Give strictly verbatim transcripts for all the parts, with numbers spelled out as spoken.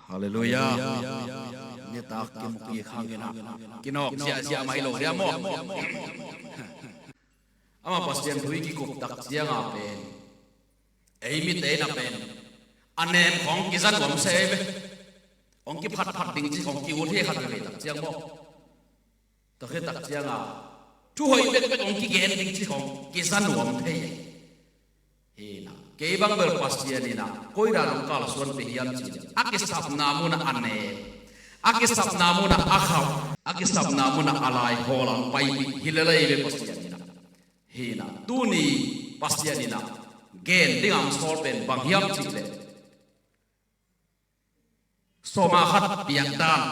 Halleluiah. Nitak kimu kik hangin ah kinawk ziahziah mai lo hiam maw? Ama Pasian thu i kikup tak cianga pen ei mite na pen a nem khawng kiza nuam se ei ve. Hong kiphatphat ding ci khawng ki-ut hi khat veve tak ciang maw? Tua khit tak cianga thu hoih bekbek hong kigen ding ci khawng kiza nuam thei hi. Hi na, kei bang bel Pasian in ah koi dan hong kalsuan pia hiam cih leh a kisapna munah a ne, a kisapna munah a khauh, a kisapna munah a lai hawl hong paipih hi lel ei ve Pasian in ah. Hi na, tuni Pasian in ah gen ding a hong sawl pen bang hiam cih leh sawma khat piak dan,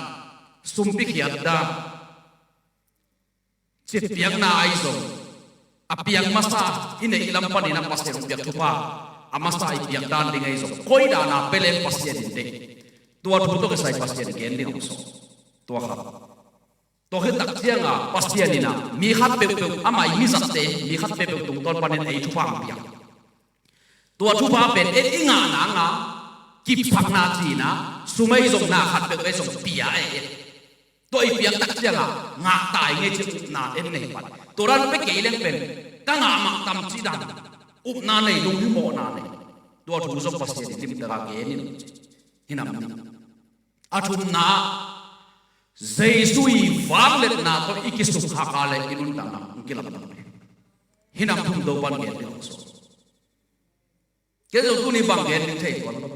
sumpi khiat dan, citpiakna ahi zong, a piak masa i neih lam panin a Pasian hong piak thupha a masa i piak dan ding ahi zong, koi dana pia leng Pasian in deih, tua thu tawh kisai Pasian gen ding hong sawl. Tua khat. Tua khit tak cianga Pasian in ah mi khat peuhpeuh, ama i mizatte mi khat peuhpeuh tungtawn panin ei thupha hong piak. Tua thupha pen et i ngah nanga kipsakna cina sum ei zong na khat peuh ei zong pia ei et. Tua i piak tak cianga ngah tai ngei ci upna en nei pan. Tua dan pia kei leng pen ka ngah mah tam ci dan upna nei, lunghimawhna nei. Tua thu zong Pasian in limtaka gen in hi nam ni. A thumna, Jesu i vangliatna tawh i kisukkhak a le i nuntakna hong kilamdang hi nam. Thum Topan gen ding hong sawl. Kei zong tuni bang gen ding thei tuan lo.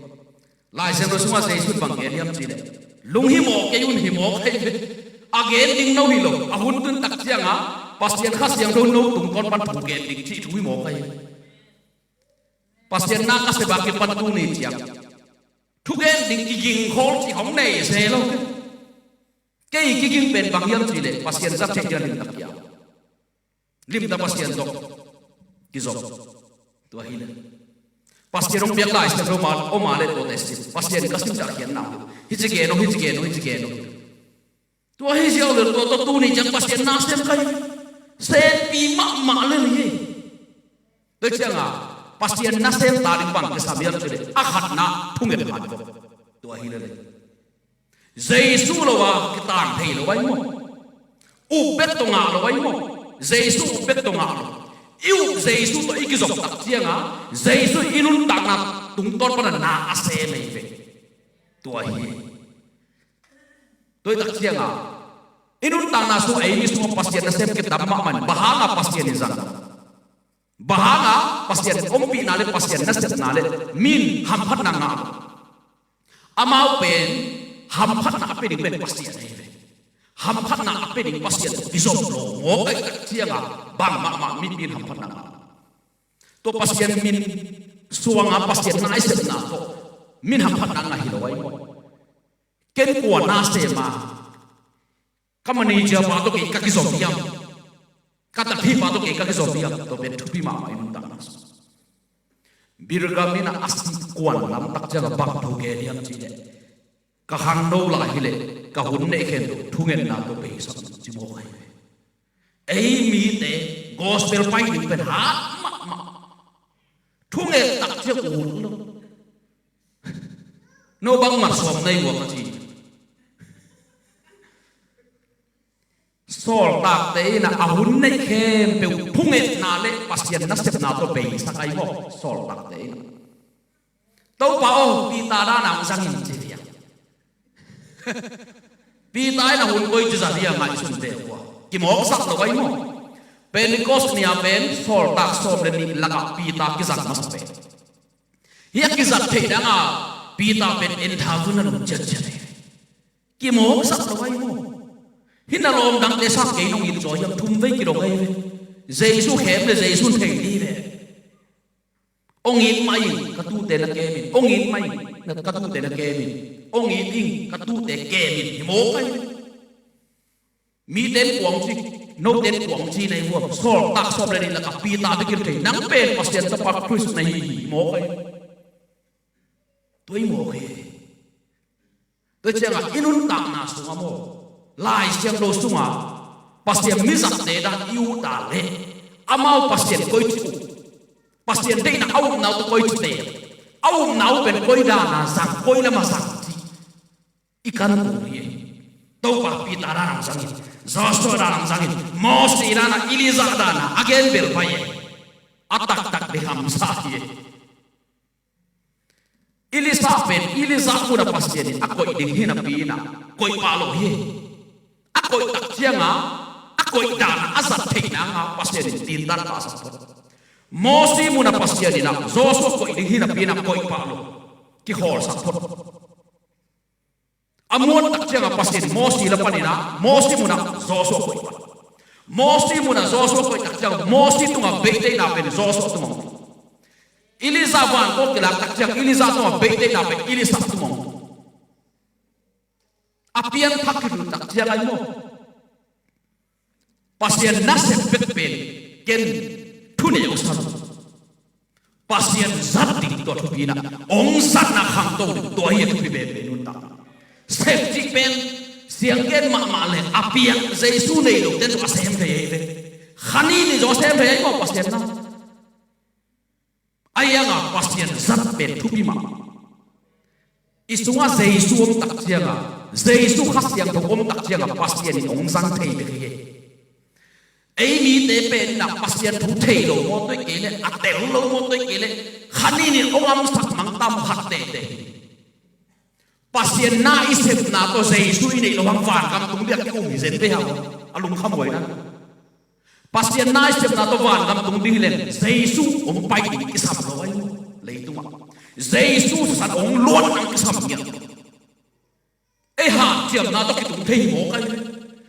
Lai Siangtho sungah Jesu in bang gen hiam cih leh lunghimawh kei un, himawh kei ve. A gen ding no hi lo. A hun tun tak cianga Pasian Kha Siangtho no tungtawn pan thu gen ding cih thu himawh kei ve. Pasian na ka sep a kipan tuni ciang thugen ding kiging khawl cih hong nei se lo. Kei kiging pen bang hiam cih leh Pasian zat theih ding a limtak kia, limtak Pasian tawh kizop. Tua hi le Pasian hong piak Lai Siangtho om a le tuate sim, Pasian ka sim ciang khiatna hi ci gen uh, hi ci gen uh, hi ci gen uh. Tua hi ziau le tua tawh tuni ciang Pasian na sem kha hi. Sempi mahmah lel hi. Tua cianga Pasian nasem ta ding bang kisam hiam cih leh a khatna thunget khat vok. Tua hi lel. Jesu lo a kitang thei lo ahi maw? Up bek tawh ngah lo ahi maw? Jesu up bek tawh ngah lo. I up Jesu tawh i kizop tak cianga Jesu i nuntakna tungtawn pana na a sem ei ve. Tua hi. Tua hi tak cianga i nuntakna sung ei mi sungah Pasian nasem kitam mahmah in bang hanga Pasian in zang? Bang hanga Pasian ompihna le Pasian nasepna le min hamphatna ngah? Amau pen hamphatna a pia ding pen Pasian ahi ve. Hamphatna a pia ding Pasian kizop lo mawk ahih tak cianga bang mahmah mipi in hamphatna ngah? Tua Pasian min suanga Pasian nasepna tawh min hamphatna ngah hi lo ahi maw? Ken kua nasem a ka manager pa tawh kei ka kizop hiam? Ka takpi pa tawh kei ka kizop hiam? Tua pen thupi mahmah i nuntakna sung. Billy Graham in a sih kuan lam tak cianga bang thu gen hiam cih leh ka khangno lai hi leh ka hun neih khempeuh thungetna tawh beisak ci mawk ahi ve. Ei mite gospel pai ding pen hat mahmah. Thunget tak ciang ut lo. No bangmah sawm nei ua ka ci. Sawltakte in a hun neih khempeuh thungetna le Pasian nasepna tawh beisak ahi maw? Sawltakte in a Topa aw, Peter dan a hong zang in ci hi a. Peter in a hun koi ci zat hi a ngaihsun ve ua. Kimawksak lo ahi maw? Pentecost ni a pen sawltak sawm le nih lakah Peter kizat masa pen. Hih a kizat theih danga Peter pen entha vun a lum ciatciat hi. Kimawksak lo ahi maw? Hih na lawm dangte sang kei nong it zaw hiam? Thum vei kidong ahi ve. Jesu khem le Jesu thei ni ve. Ong it mah in ka tute na kem in, ong it mah in ka tute na kem in, ong it in ka tute kem in, hi mawk ahi. Miten kuang ci, noten kuang ci nei vuam, sawltak sawm le nih lakah Peter bek in thei, nang pen Pasian tapa Khrist na hi hi, hi mawk ahi. Tua hi mawk hi. Tua ciangah i nuntakna sungah maw, Lai Siangtho sungah Pasian mizatte dan i ut a leh amau Pasian koici up, Pasian deihna a upna uh tawh koici teel, a upna uh pen koi dana zang, koi lama zang cih Tan kul hi. Topa Peter dan hong zangin, Joshua dan hong zangin, Moses dan a, Elijah dan a, a gen bel pai e. A taktak bek hamsa hi. Elisha pen, Elisha mun a Pasian in a koih ding hi napi in a, koih pah lo hi. A koih tak ciang a, a koih dan a, a zat theih nang a Pasian in tindan pahsak phot. Moses mun a Pasian in a, Joshua koih ding hi napi in a, koih pah lo. Kikhawlsak phot. A muan tak ciang a Pasian Moses la pan in a, Moses mun a Joshua koih pan. Moses mun a Joshua koih tak ciang a Moses tung a beitei na pen Joshua tung a. Elijah van kawk kilak tak ciang Elijah tung a beitei na pen Elisha tung a. A piangthak khit uh tak ciang a i maw. Pasian nasep bek pen ken thu neu sa lo. Pasian zat ding tua thupi na, hong zatna khangto ding tua hi a thupi pen pen un ta. Sem cih pen siang gen mahmah le a piang Jesu nei lo te tua sem thei hi ve. Kha ni ni zaw sem thei hi maw Pasian na. Ahi hangah Pasian zat pen thupi mah. I sungah Jesu om tak ciangah, Jesu Kha Siangtho om tak ciangah Pasian in hong zang thei bek hi. Ei mite pen inah Pasian thu thei lo maw tuai kei le, a tel lo maw tuai kei le, kha ni ni hong amsak mang tam khat tete hi. Pasian na i sepna tawh Jesu i neih lo hang vangam tung biak ki um hi zen ve hang a lungkham huai na. Pasian na i sepna tawh vangam tung ding hi leng Jesu hong pai ding kisam lo ai maw? Leitungah Jesu sat hong luan nang kisam ngiat. Ei hanciamna tawh kitung thei hi maw kai?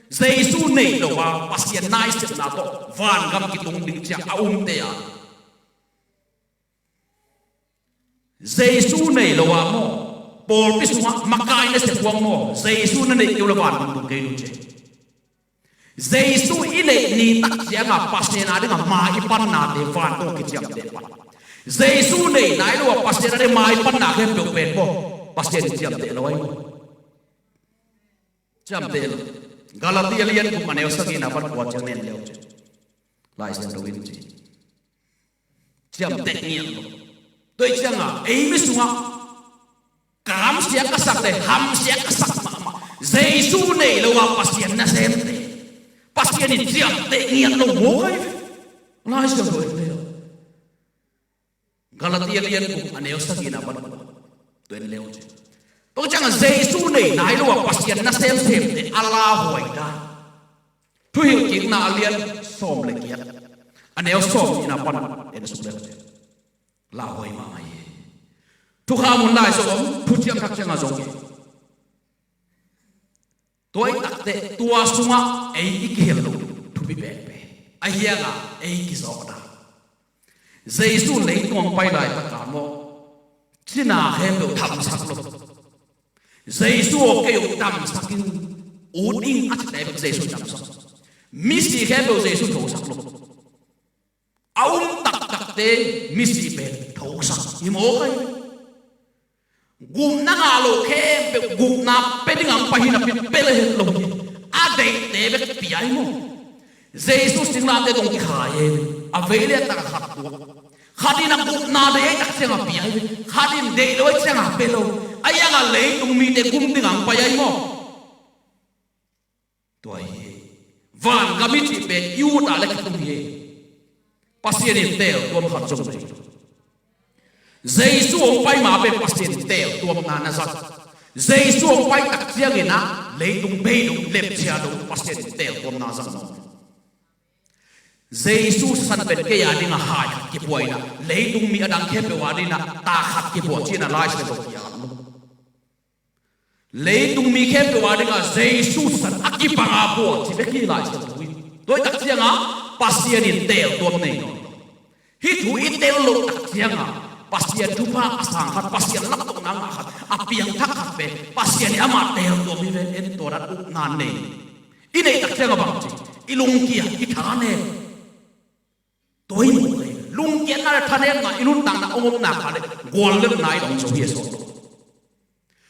Jesu neih lo a Pasian na i sepna tawh vangam kitung ding ciang a umte a. Jesu nei lo ah maw? Pawlpi sungah makai na sep huang maw? Jesu na neih kei uh le vantung tung kei nu ci. Jesu i neih ni tak ciangah Pasian a dingah mai i pannate vantung kiciamteh pan. Jesu nei nai lo ah Pasian a dingah mai panna khempeuh pen maw? Pasian ciamteh lo ai maw? Ciamteh lo. Galatia lian guk a neu sagihna pan kua ciang nen leu ci. Lai Siangtho in ci. Ciamteh ngiat lo. Tua i ciangah ei mi sungah kamsia ka sak le hamsia ka sak mahmah Jesu nei lo ah Pasian nasemte Pasian in ciamteh ngiat lo maw kai? Lai Siangtho in leu. Galatia lian guk a neu sagihna pan kua. Tua en leu ci. Tua ciangah Jesu nei nai lo ah Pasian nasemsemte a lauhuai dan. Thuhilhkikna a lian sawm le giat a neu sawm nihna pan en suk leu ci. Lauhuai mahmah hi. Thukham hun lai sawm thuciam thak ciangah zong hi. Tua i takteh tua sungah ei i kihel lo thupi pekpek. A hiangah ei kizawhna. Jesu leitung hong pai laitakah maw? Cina khempeuh damsak lo. Jesu aw kei hong damsak in ut ing a cite bek Jesu damsak. Misi khempeuh Jesu thosak lo. A um taktakte misi pen thosak hi maw kai? Gupna ngah lo khempeuh gupna pe ding ang pai hi napi pe le het lo hi. A deihte bek pia hi maw? Jesu singlamte tong kikhai e. A vei le tak a khat tuak. Khat in a gupna deih tak ciang a pia hi. Khat in deih lo ciang a pe lo. A iang a leitung mite gum ding ang pai ahi maw? Tua hi. Vangam i cih pen i ut ah le kitum hi. Pasian in teel tuam khat zong nei. Jesu hong pai ma pen Pasian in teel tuamna na zang. Jesu hong pai tak ciangin ah leitung bei dong lepcia dong Pasian in teel tuamna zang maw? Jesu san pen kei a ding a hai khat kipuaina leitung mi a dang khempeuh a ding ah ta khat kipua cina Lai Siangtho kiat lo. Leitung mi khempeuh a dingah Jesu san a kibang a bual ci bek hi Lai Siangtho in. Tua i tak ciangah Pasian in teel tuam nei nawn lo. Hih thu i tel loh tak ciangah Pasian thupha a sang khat, Pasian lamtokna ngah khat, a piangthak khat pen Pasian in amah teel tuam hi ve. En tua dan upna nei. I neih tak ciangah bang ci? I lungkiat, i thanem. Tua hi maw? Lungkiatna le thanemna i nuntakna hong omna kha le guallelhna i dong zo hi a sawt lo.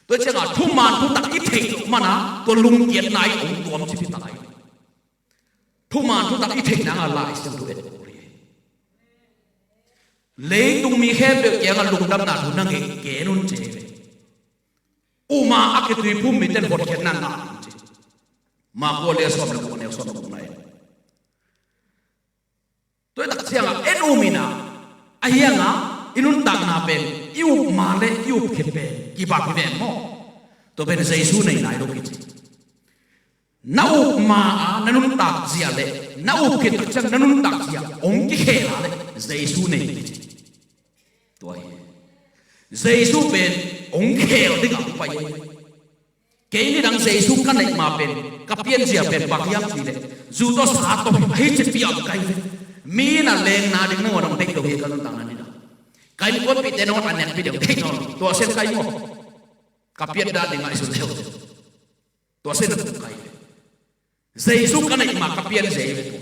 Tua ciangah thuman thutak i theih loh mana tua lungkiatna i hong tuam cip hi ta lai. Thuman thutak i theih nanga Lai Siangtho et kul hi. Leitung mi khempeuh kiangah lungdamna thu na ngeih gen un ci hi ve. Uma a kituiphum mite in hotkhiatna ngah ding ci. Marku a lian sawm le guk, a neu sawm le gukna en. Tua hi tak ciangah en um in ah, a hiangah i nuntakna pen i up ma le i up khit pen kibang hi ven maw? Tua pen Jesu nei nai lo kici. Na up ma a na nuntak zia le na up khit tak ciang na nuntak zia hong kikhel a le Jesu nei kici. Tua hi. Jesu pen hong khel dingah hong pai hi. Kei nidang Jesu ka neih ma pen ka pianzia pen bang hiam cih leh zu tawh sa tawh hi, ahi ci piam ka hi ve. Mi in a lengna ding nangawn hong deih lo hi ka nuntakna nidang. Ka innkuanpihte nangawn a nekpih deuh deih nawn lo. Tua sian ka hi maw? Ka pian dan dingah i sut deuh. Tua sian a tung ka hi ve. Jesu ka neih ma ka pianzia hi ve tua.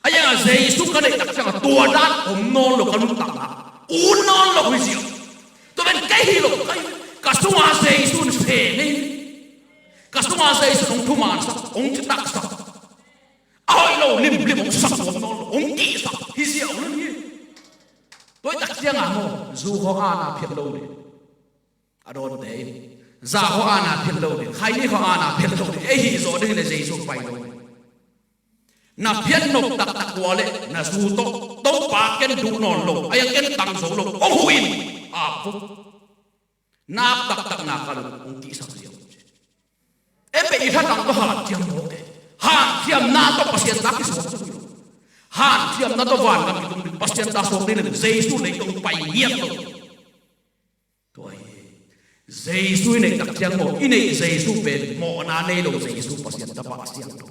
A hiangah Jesu ka neih tak ciangah tua dan om nawn lo ka nuntakna. Ut nawn lo hi ziau. Tua pen kei hi lo ka hi. Ka sungah Jesu in fe nei. Ka sungah Jesu in hong thumansak, hong citaksak. A hoih lo limlim hong sak nuam nawn lo, hong kihsak hi ziau lo hi. Tua hi tak ciangah maw, zu khawng a na phiat lo ding. A dawnte in za khawng a na phiat lo ding, khaini khawng a na phiat lo ding. Ei hih zawh ding le Jesu pai lo ding. Na phiat nop taktak ua le na zu tawh Topa ken duh nawn lo, a hiang ken tang zo lo hong huh in. A pu. Na ap taktak na kal un, hong kihsak ziau. Ei pen i thatang tawh hanciam mawk e. Hanciamna tawh Pasian ta kisuak zo hi lo. Hanciamna tawh vangam kitung ding, Pasian ta suak ding le Jesu leitungah pai ngiat lo. Tua hi. Jesu i neih tak ciang maw, i neih Jesu pen mawhna nei lo Jesu, Pasian tapa a siangtho.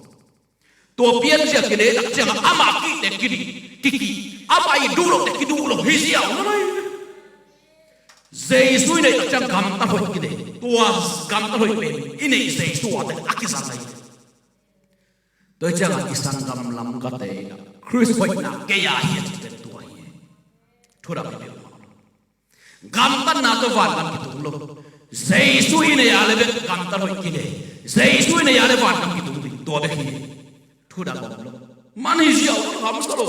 Tua pianzia kinei tak ciangah amah kihte kidih, kikih, amah i duh lote kiduh lo hi ziau na lai. Jesu i neih tak ciang gamtat hoih kinei. Tua gamtat hoih pen i neih Jesu a teng a kizang ahi. Tua hi ciangah i sanggam Lamkate in ah Khrist hoihna kei a hi a cihte tua hi. Thudang hi peuhmah. Gamtatna tawh vangam kitung lo. Jesu i nei a le bek gamtat hoih kinei. Jesu i nei a le vangam kitung ding, tua bek hi. Thudang om lo. Man hi ziau lo, hamsa lo.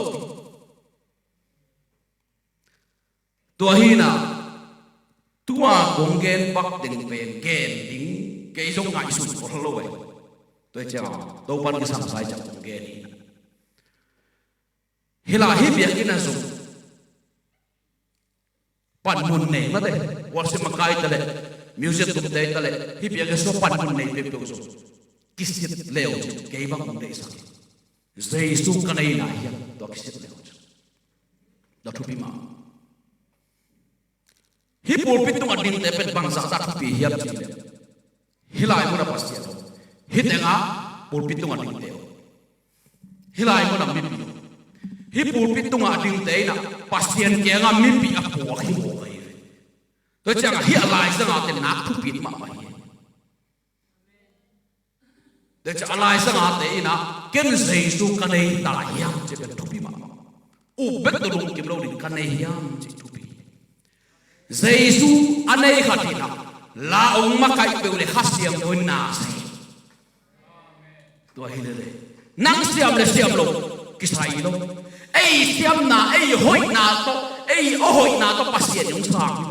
Tua hi in ah, tua kong gen pak ding pen gen ding kei zong ngaihsun kol lo e. Tua hi ciangah Topan kisam sa hi ciang kong gen hi. Hi lai hi biakinn ah zong panmun nei mate, worship makai ta leh, music tumte ta leh, hih biakinn sung panmun nei peuhpeuh zong kisit le uh cin, kei bang hong deihsak hi. Jesu ka neihna hiam, tua kisit le uh cin. Tua thupi mah. Hih pulpit tungah dingte pen bangzah ta thupi hiam cih leh, hih lai munah Pasian om. Hih tengah pulpit tungah dingte om. Hih lai munah mipi om. Hih pulpit tungah dingte in ah Pasian kiangah mipi a puak hi mawk ahi ve. Tua ciangah hih a laizangate nak thupit mahmah hi. Tua ciang a laizangate in ah ken Jesu ka nei ta hiam cih pen thupi mahmah. Up bek tawh lungkim lo ding, ka nei hiam cih thupi. Jesu a nei khat in ah la hong makaih peuh le Kha Siangtho in na sa hi. Tua hi lele, nang siam le siam lo kisai lo. Ei siamna, ei hoihna tawh, ei aw hoihna tawh Pasian in hong sang hi.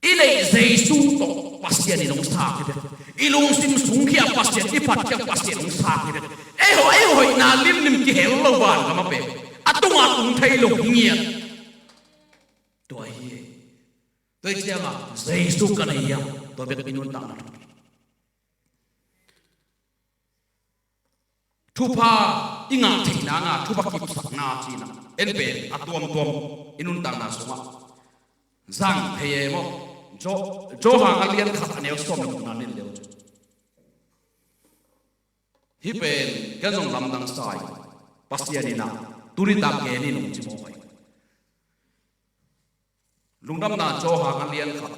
I neih Jesu tawh Pasian in hong sang hi bek. I lungsim sung khia Pasian, i phat khia Pasian hong sang hi bek. Ei hoih, ei hoihna limlim kihel lo vangam a pen a tungah tung thei lo hi ngiat. Tua hi. Tua hi ciangah Jesu ka nei hiam, tua bek i nuntakna thupi. Thupha i ngah theihna nga, thupha kipsakna cihna en pen a tuamtuam i nuntakna sungah zang thei e maw? Jo-, Johan a lian khat a neu sawm le gukna en le uh cin. Hih pen ken zong lamdang sa hi. Pasian in ah tuni tak gen in hong ci mawk hi. Lungdamna Johan a lian khat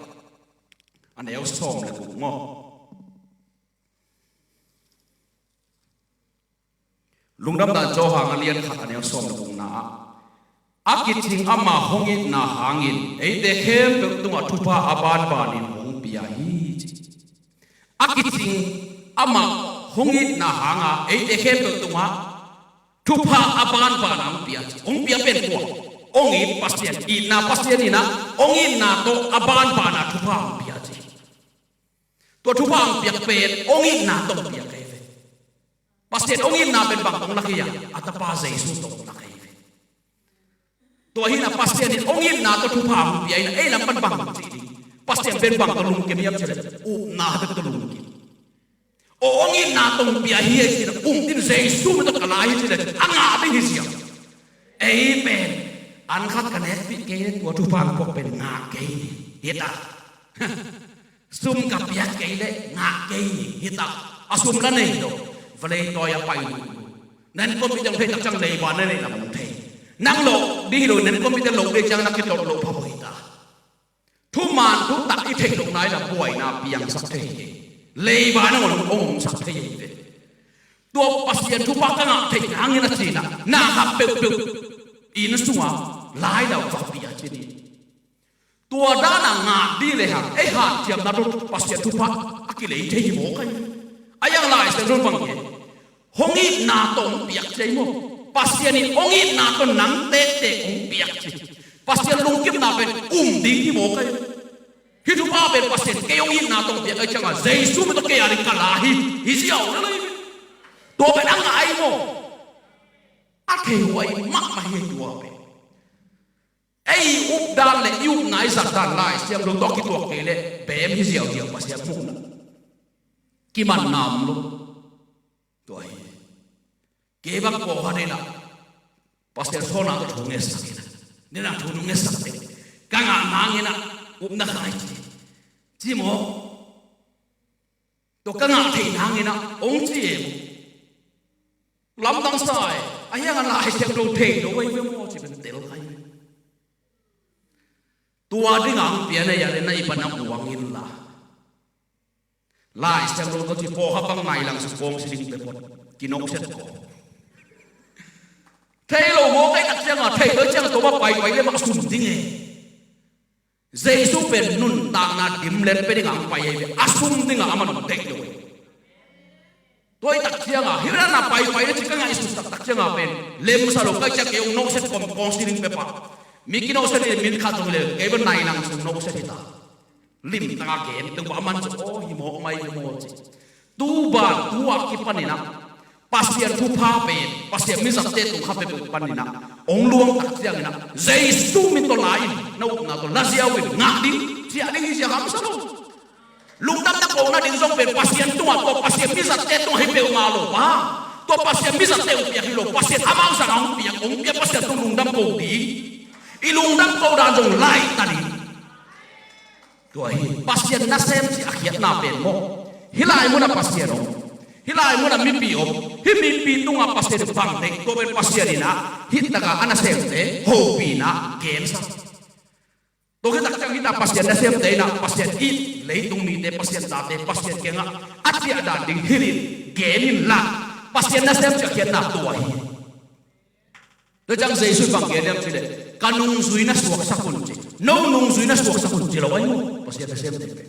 a neu sawm le guk maw? Lungdamna Johan a lian khat a neu sawm le gukna ah, a kicing ama hong itna hangin eite khempeuh tungah thupha a banbanin hong pia hi, ci. A kicing ama hong itna hanga eite khempeuh tungah thupha a banbana hong pia, ci. Hong pia pen kua? Hong it Pasian, itna Pasian in ah hong itna tawh a banbana thupha hong pia, ci. Tua thupha hong piak pen hong itna tawh piak ahi ve. Pasian hong itna pen bang tawh lak hi a, a Tapa Jesu tawh lak ahi ve. Tua hi a, Pasian in hong itna tawh thupha hong pia in a, ei lam pan bang ci ding? Pasian pen bang tawh lungkim hiam cih leh, upna tawh lungkim. Aw, hong itna tawh pia hi ei cih leh, um ding, Jesu min tawh ka la hi cih leh a ngah ding hi ziau. Ei pen an khat ka nekpih kei leh tua thupha hong puak pen ngah kei ni, hi ta. Sum ka piak kei leh ngah kei ni, hi ta. A sum la nei lo, vawlei tawi a pai lo. Nan kawmpi teng thei tak ciang leiba na neih lam hong thei. Nang lo ding hi lo, nan kawmpi teng lo ding ciang na kitawh lo pha poi ta. Thuman thutak i theih lohna in a buaina piangsak thei hi. Leiba nangawn hong omsak thei hi ve. Tua Pasian thupha ka ngah theih nangin a ci-in a, na khat peuhpeuh inn sungah lai lo va pia ci ni. Tua dan a ngah ding lehang ei hanciamna tawh Pasian thupha a kilei thei hi mawk ahi. A yang Lai Siangtho bang hi, hong itna tawh hong piak ci hi maw. Pasian in hong itna tawh nang tektek hong piak ci. Pasian lungkimna pen um ding hi mawk ahi. Hih thupha pen Pasian kei hong itna tawh hong piak ahi ciangin Jesu min tawh kei a ding ka la hi, hi ziau lel ahi. Tua pen a ngah ahi maw. A thei huai mahmah hi tua pen. Ei updan le i upna i zatdan Lai Siangtho tawh kituak kei leh beem hi ziauziau Pasian muhna. Kimanna om lo. Tua hi. Kei bang kawhkhat in a, Pasian sawlna tawh thu ngetsak in a, nena thu nung ngetsak teh, ka ngah nangin a upna khai ci, ci maw. Tua ka ngah theih nangin a hong ci e maw. Lamdang sa e. A hiang a Lai Siangtho thei lo ahi ve maw ci pen tel ahi ve. Tua ding a hong pian ahi a leh na i pan a uang inla, Lai Siangtho tawh ci pawlkhat bang nai lang sung kawng si ding peuh phot, kinawhsiat kawng. Thei lo maw, kei tak ciangin thei lo ciangin tua bang paipai leh mah sum ding e. Jesu pen nuntakna dimlet pia ding a hong pai ahi ve, a sum ding a amah nong deih lo e. Tua hi tak ciangin hih dan a paipai leh ci ka ngah i suksak tak ciangin pen lemsa lo, kei ciang kei hong nawhsiat kawm kawng si ding peuh pah. Mi kinawhsiat in min khat zong hi leh kei bang nai lang sung nawhsiat hi ta. Limtang a gen tung bang a man cu aw hi mawk mai hi maw ci. Tu ban tu a kipan in a, Pasian thupha pen Pasian mizatte tung kha peuhpeuh pan in a hong luang tak ciangin a, Jesu min tawh la in, na upna tawh la ziau in, ngah ding, ciah ding hi zia hamsa lo. Lungdamna ko nading zong pen Pasian tungah, tua Pasian mizatte tungah hi peuhmah lo pa. Tua Pasian mizatte hong piak hi lo, Pasian amau zang a hong piak, hong piak Pasian tung lungdam ko ding. I lungdam ko dan zong laih ta ding. Tua hi Pasian nasem cih a khiatna pen maw. Hih lai munah Pasian om. Hih lai munah mipi om. Hih mipi tungah Pasian bang deih, tua pen Pasian in a hih takah a nasemte hopih in a gensa. Tua khit tak ciang hih ta Pasian nasemte in a Pasian it, leitung mite, Pasian tate, Pasian kiangah a ciah dan ding hilh in, gen in la. Pasian nasem cih a khiatna tua hi. Tua ciang Jesu bang gen hiam cih leh, ka nungzui na suaksak un ci. No nungzui na suaksak un ci lo ahi maw, Pasian nasemte pen.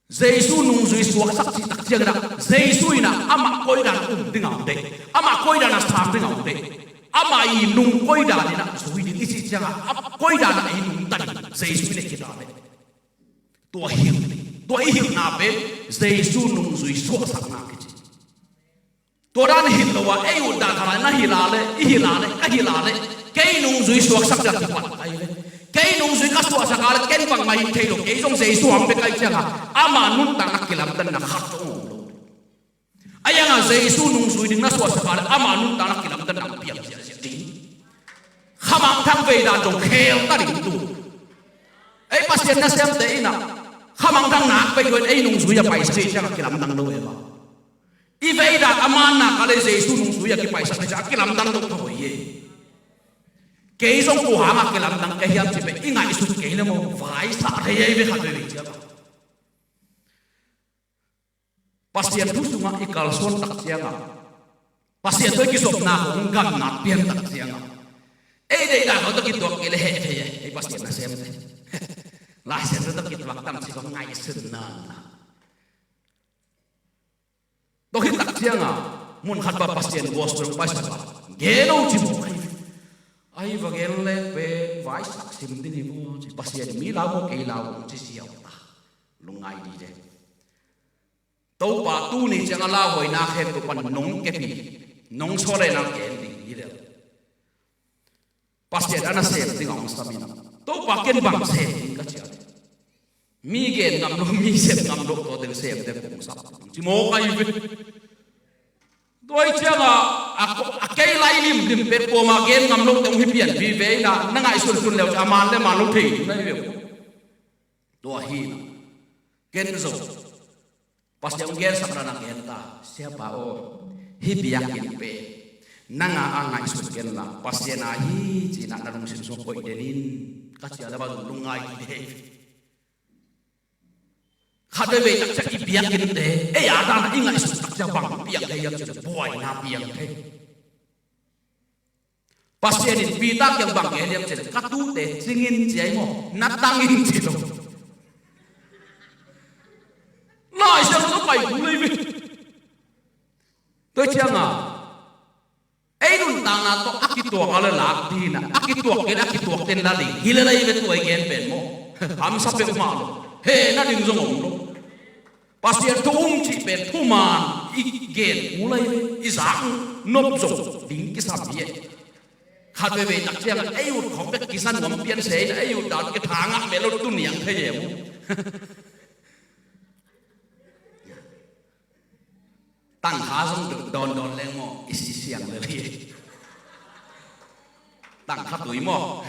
Jesu nungzui suaksak cih tak ciangin a, Jesu in a amah koi dan um ding a hong deih, amah koi dan a sang ding a hong deih, amah i nung koi dan in a zui ding i cih ciangin a, a koi dan a i nungta ding Jesu in a kita leh. Tua hilh, tua i hilhna pen Jesu nungzui suaksakna kici. Tua dan hilh lo a, ei ut dan khat ah na hilh a leh, i hilh a leh, ka hilh a leh, kei nungzui suaksak dan kipat ahi ve. Kei nungzui ka suaksak a leh ken bangmah hi thei lo, kei zong Jesu hong bek ahi ciangin a, ama nuntakna kilamdanna khat zong om lo. A hiangah Jesu nungzui ding na suaksak a leh ama nuntakna kilamdanna piang ziahziah ding. Khamangthang vei dan zong khel ta ding tu. Ei Pasian nasemte in a khamangthang nak vei lo in ei nungzui a paisak hi ciangin a kilamdang lo e ba. I vei dan a man nak a leh Jesu nungzui a kipaisak hi ciangin a kilamdang lo kha hoi e. Kei zong kua hangah kilamdang ka hiam cih pen i ngaihsut kei leh maw, vaisah thei ahi ve khat vei vei ciang a. Pasian thu sungah i kalsuan tak ciangin a, Pasian tawh i kizopna hong gamnak pian tak ciangin a, ei deihdan khawng tawh kituak kei leh heh thei e, ei Pasian nasemte. Lai Siangtho tawh kituak tam cih kong ngaihsun nawn lo. Tua khit tak ciangin a, mun khat pan Pasian gospel hong paisak a, gen o ci mawk ahi. Ahi va gen leng pen vaisak sim ding hi maw ci, Pasian mi lau maw kei lau hong ci siau ta. Ai dide. Topa tuni ciang a lauhuaina khempeuh pan nong kep hi. Nong sawlena gen ding hi lel. Pasian a nasem ding a hong sam hi na. Topa ken bang sem ding ka ciah. Mi gen ngam lo, mi sem ngam lo, tua teng sem ding kong sam. Ci mawk ai ve. Tua hi cianga a, a kei lai limlim pet kuama gen ngam lo teng hi pian vive ina, na ngaihsun sun leu ci a man le man lo thei tu na hi ve. Tua hi na. Ken zo. Pasian hong gensak na na gen ta, Siapa aw, hih biakinn pen nanga a ngaihsut ken la, Pasian a hi cina na lungsim sung koih den in, ka cia le ba zong lungngai dide. Khat veivei takcia i biakinnte ei a dana i ngaihsut takcia bang piang thei hiam cile buaina piang thei. Pasian in Peter kiang bang gen hiam cile, ka tute cingin ci ai maw, na tangin ci lo. Lai Siangtho pai kum lei ve. Tua cianga ei nuntakna tawh a kituak a le lak dina, a kituak kei le a kituak ten la ding hi le lei ve, tua i gen pen maw. Hamsa peuhmah lo. He na ding zong om lo. Pasian thu um cih pen thuman i gen uh lai ve, i zak uh nop zong ding kisam hi e. Khat veivei tak ciang ei ut khawng bek kisa nuam pian se in ei ut dan ke thangah mel lo tuniang thei em uh. Tangkha zong dawndawn leng maw i si siang lel hi. Tangkha tui maw.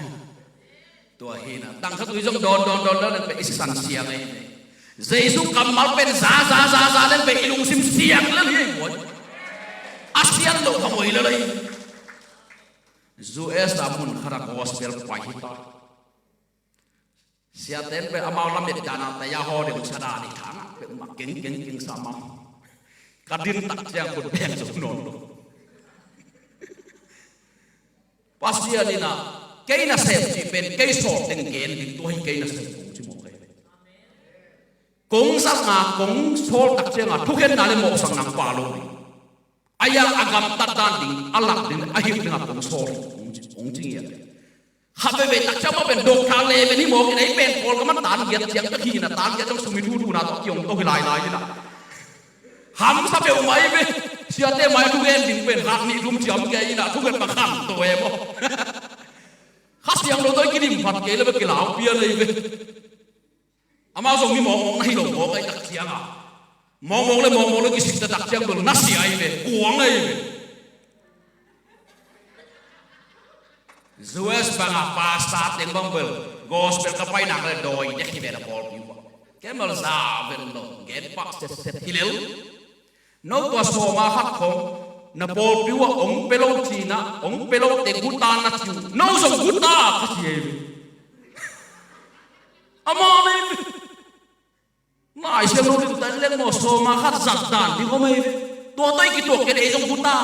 Tua hi na tangkha tui zong dawndawn dawndawn leng pe i sisan siang ei. Jesu kammal pen za za za za leng pe i lungsim siang lel hi buai. A sian lo kha moi lel ei. U S a mun khat a gospel pai hi ta. Siaten pe amau lamet dana taya haw deuh sa dani thangah pe uma keng keng keng sa mam. Ka din tak ciang khut beng zo nawn lo. Pasian ina kei nasem cih pen kei sawl teng gen ding, tua hi kei nasem kong ci mawk ei. Kong zanga kong sawl tak cianga thukhenna le mawhsakna pa lo ding. A ya a gamtat dan ding, a lak ding, a hilh dingah kong sawl, kong ci, kong ci ngiat. Khat veivei tak ciang mah pen doctor le pen hi mawk in ei pen Kawlgam a tan giat ciang ka hihna tan giat ciang sum i thutuna tawh a kiong to hi lailai inah. Hamsa peuhmah hi ve. Siate mai thugen ding pen khat nih thum ciam kei inah thugen bang kham to e maw. Kha Siangtho tawh i kidim phat kei le bek kilau pian ei ve. Amau zong mi mawkmawk na hi lo mawk ahi tak cianga mawkmawk le mawkmawk le kisik ta tak ciang bel na sia ahi ve, kuang ahi ve. U S banga pasta teng bang bel gospel ka pai nak le dawi dek hi ve na pawlpi uh a. Ken bel za ven lo gen pah setset hi lel. No tua sawma khat khong na pawlpi uh a ong pe lo cina, ong pe lo te guta na ci uh. No zong guta ka ci ei ve. Ama nei ve. Lai Siangtho lim tan leng maw sawma khat zat dan ding om ei ve. Tua tawh i kituak ken ei zong guta.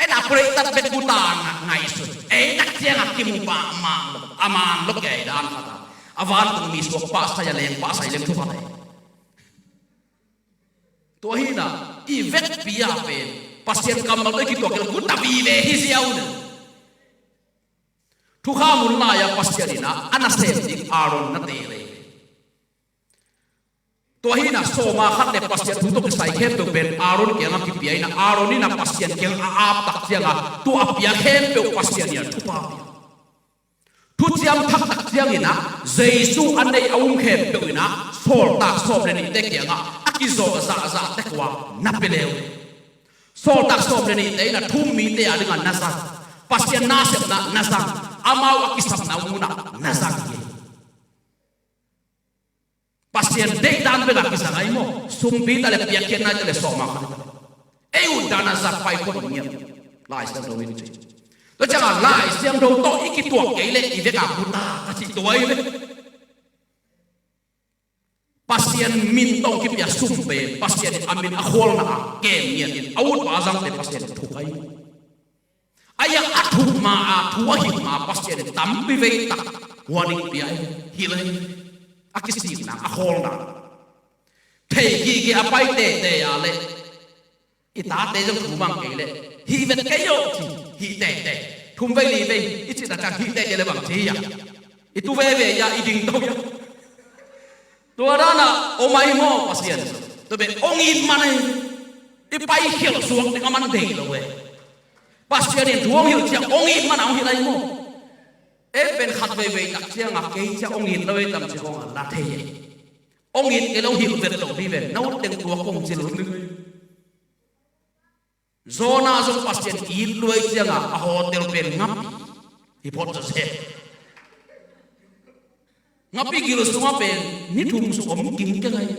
En a pray tat bet guta na ngaihsun. Ei tak cianga kimu pah mang lo. A mang lo kei dan khat a. A vantung mi suak pah sai a leng pah sai leng thu khat ei. Tua hi na, i vekpi a pen Pasian kammal tawh i kituak kei lo guta vive hi ziau le. Thukham hun lai-a Pasian ina a nasem ding Aaron na te lei. Tua hi na sawma khat le Pasian thu tawh kisai khempeuh pen Aaron kiangah kipia ina Aaron ina Pasian kiangah a ap tak cianga tua a pia khempeuh Pasian ina thupha pia. Thuciam thak tak cianginah Jesu a nei a um khempeuh inah sawltak sawm le nihte kiangah a kizawh zahzah tek uh a na pia leu. Sawltak sawm le nihte inah thu-um mite a dingah na zang. Pasian nasepna na zang. Amau a kisapna munah na zang hi. Pasian deihdan bek a kizang ahi maw? Sumpi ta le piakkhiatna ta le sawma khat ta le ei utdan a zat pai khawm ngiam. Lai Siangtho in ci. Tua ciangah Lai Siangtho tawh i kituak kei le i vekah guta ka cih tua ahi ve. Pasian min tawh kipia sum pen Pasian in a min a khualna a kem ngiatin a utpa a zangte Pasian thuk ahi. A iang a thuk ma a thu a hih ma Pasian in tampi vei tak huaning pia hi. Hilh hi. A kisikna a khawlna thei gige a pai tete a le i tate zong thu mang kei le hih vet kei aw ci hih tete thum vei li vei i cihna ciang hih tete le bang ci hi a i tu veve a i ding to hi a. Tua dan a om ahi maw, Pasian. Tua pen hong it man ahi. I paikhialh suak ding a man deih lo e. Pasian in thu hong hilh ciang hong it man a hong hilh ahi maw. Ei pen khat veivei tak ciang a kei ciang hong it lo e tam ci hong a la thei e. Hong it kei lo hilh vet lo dih ven. Na ut teng tua kong cil lo ding. Jonah zong Pasian it luai ciangah a hotel pen ngapi hi phot zawzen. Ngapi gil sungah pen ni thum sung om king keng ahi.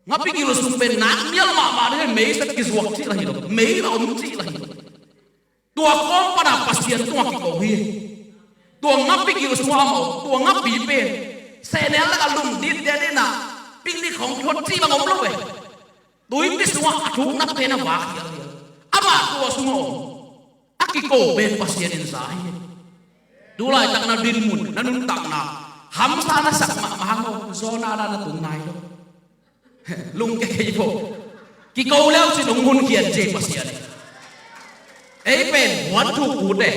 Ngapi gil sung pen nak mial mahmah ding ahi, mei sak kizuak cih la hi lo, mei la om cih la hi lo. Tua kawm pana Pasian tungah kiko hi. Tua ngapi gil sungah a om, tua ngapi pen sehnel lakah lum dit dia dina, picnic khong thot cih bang om lo ve. Tuipi sungah a thukna pen a vak hialhial. Amah tua sungah om. A kiko pen Pasian in za hi. Tu laitak na dinmun, na nuntakna hamsa na sak mahmah hang aw, Jonah dan na tung nai lo. Lungke kei bo. Kiko leu cin hong hun khian ci Pasian in. Ei pen huan thuk ut e.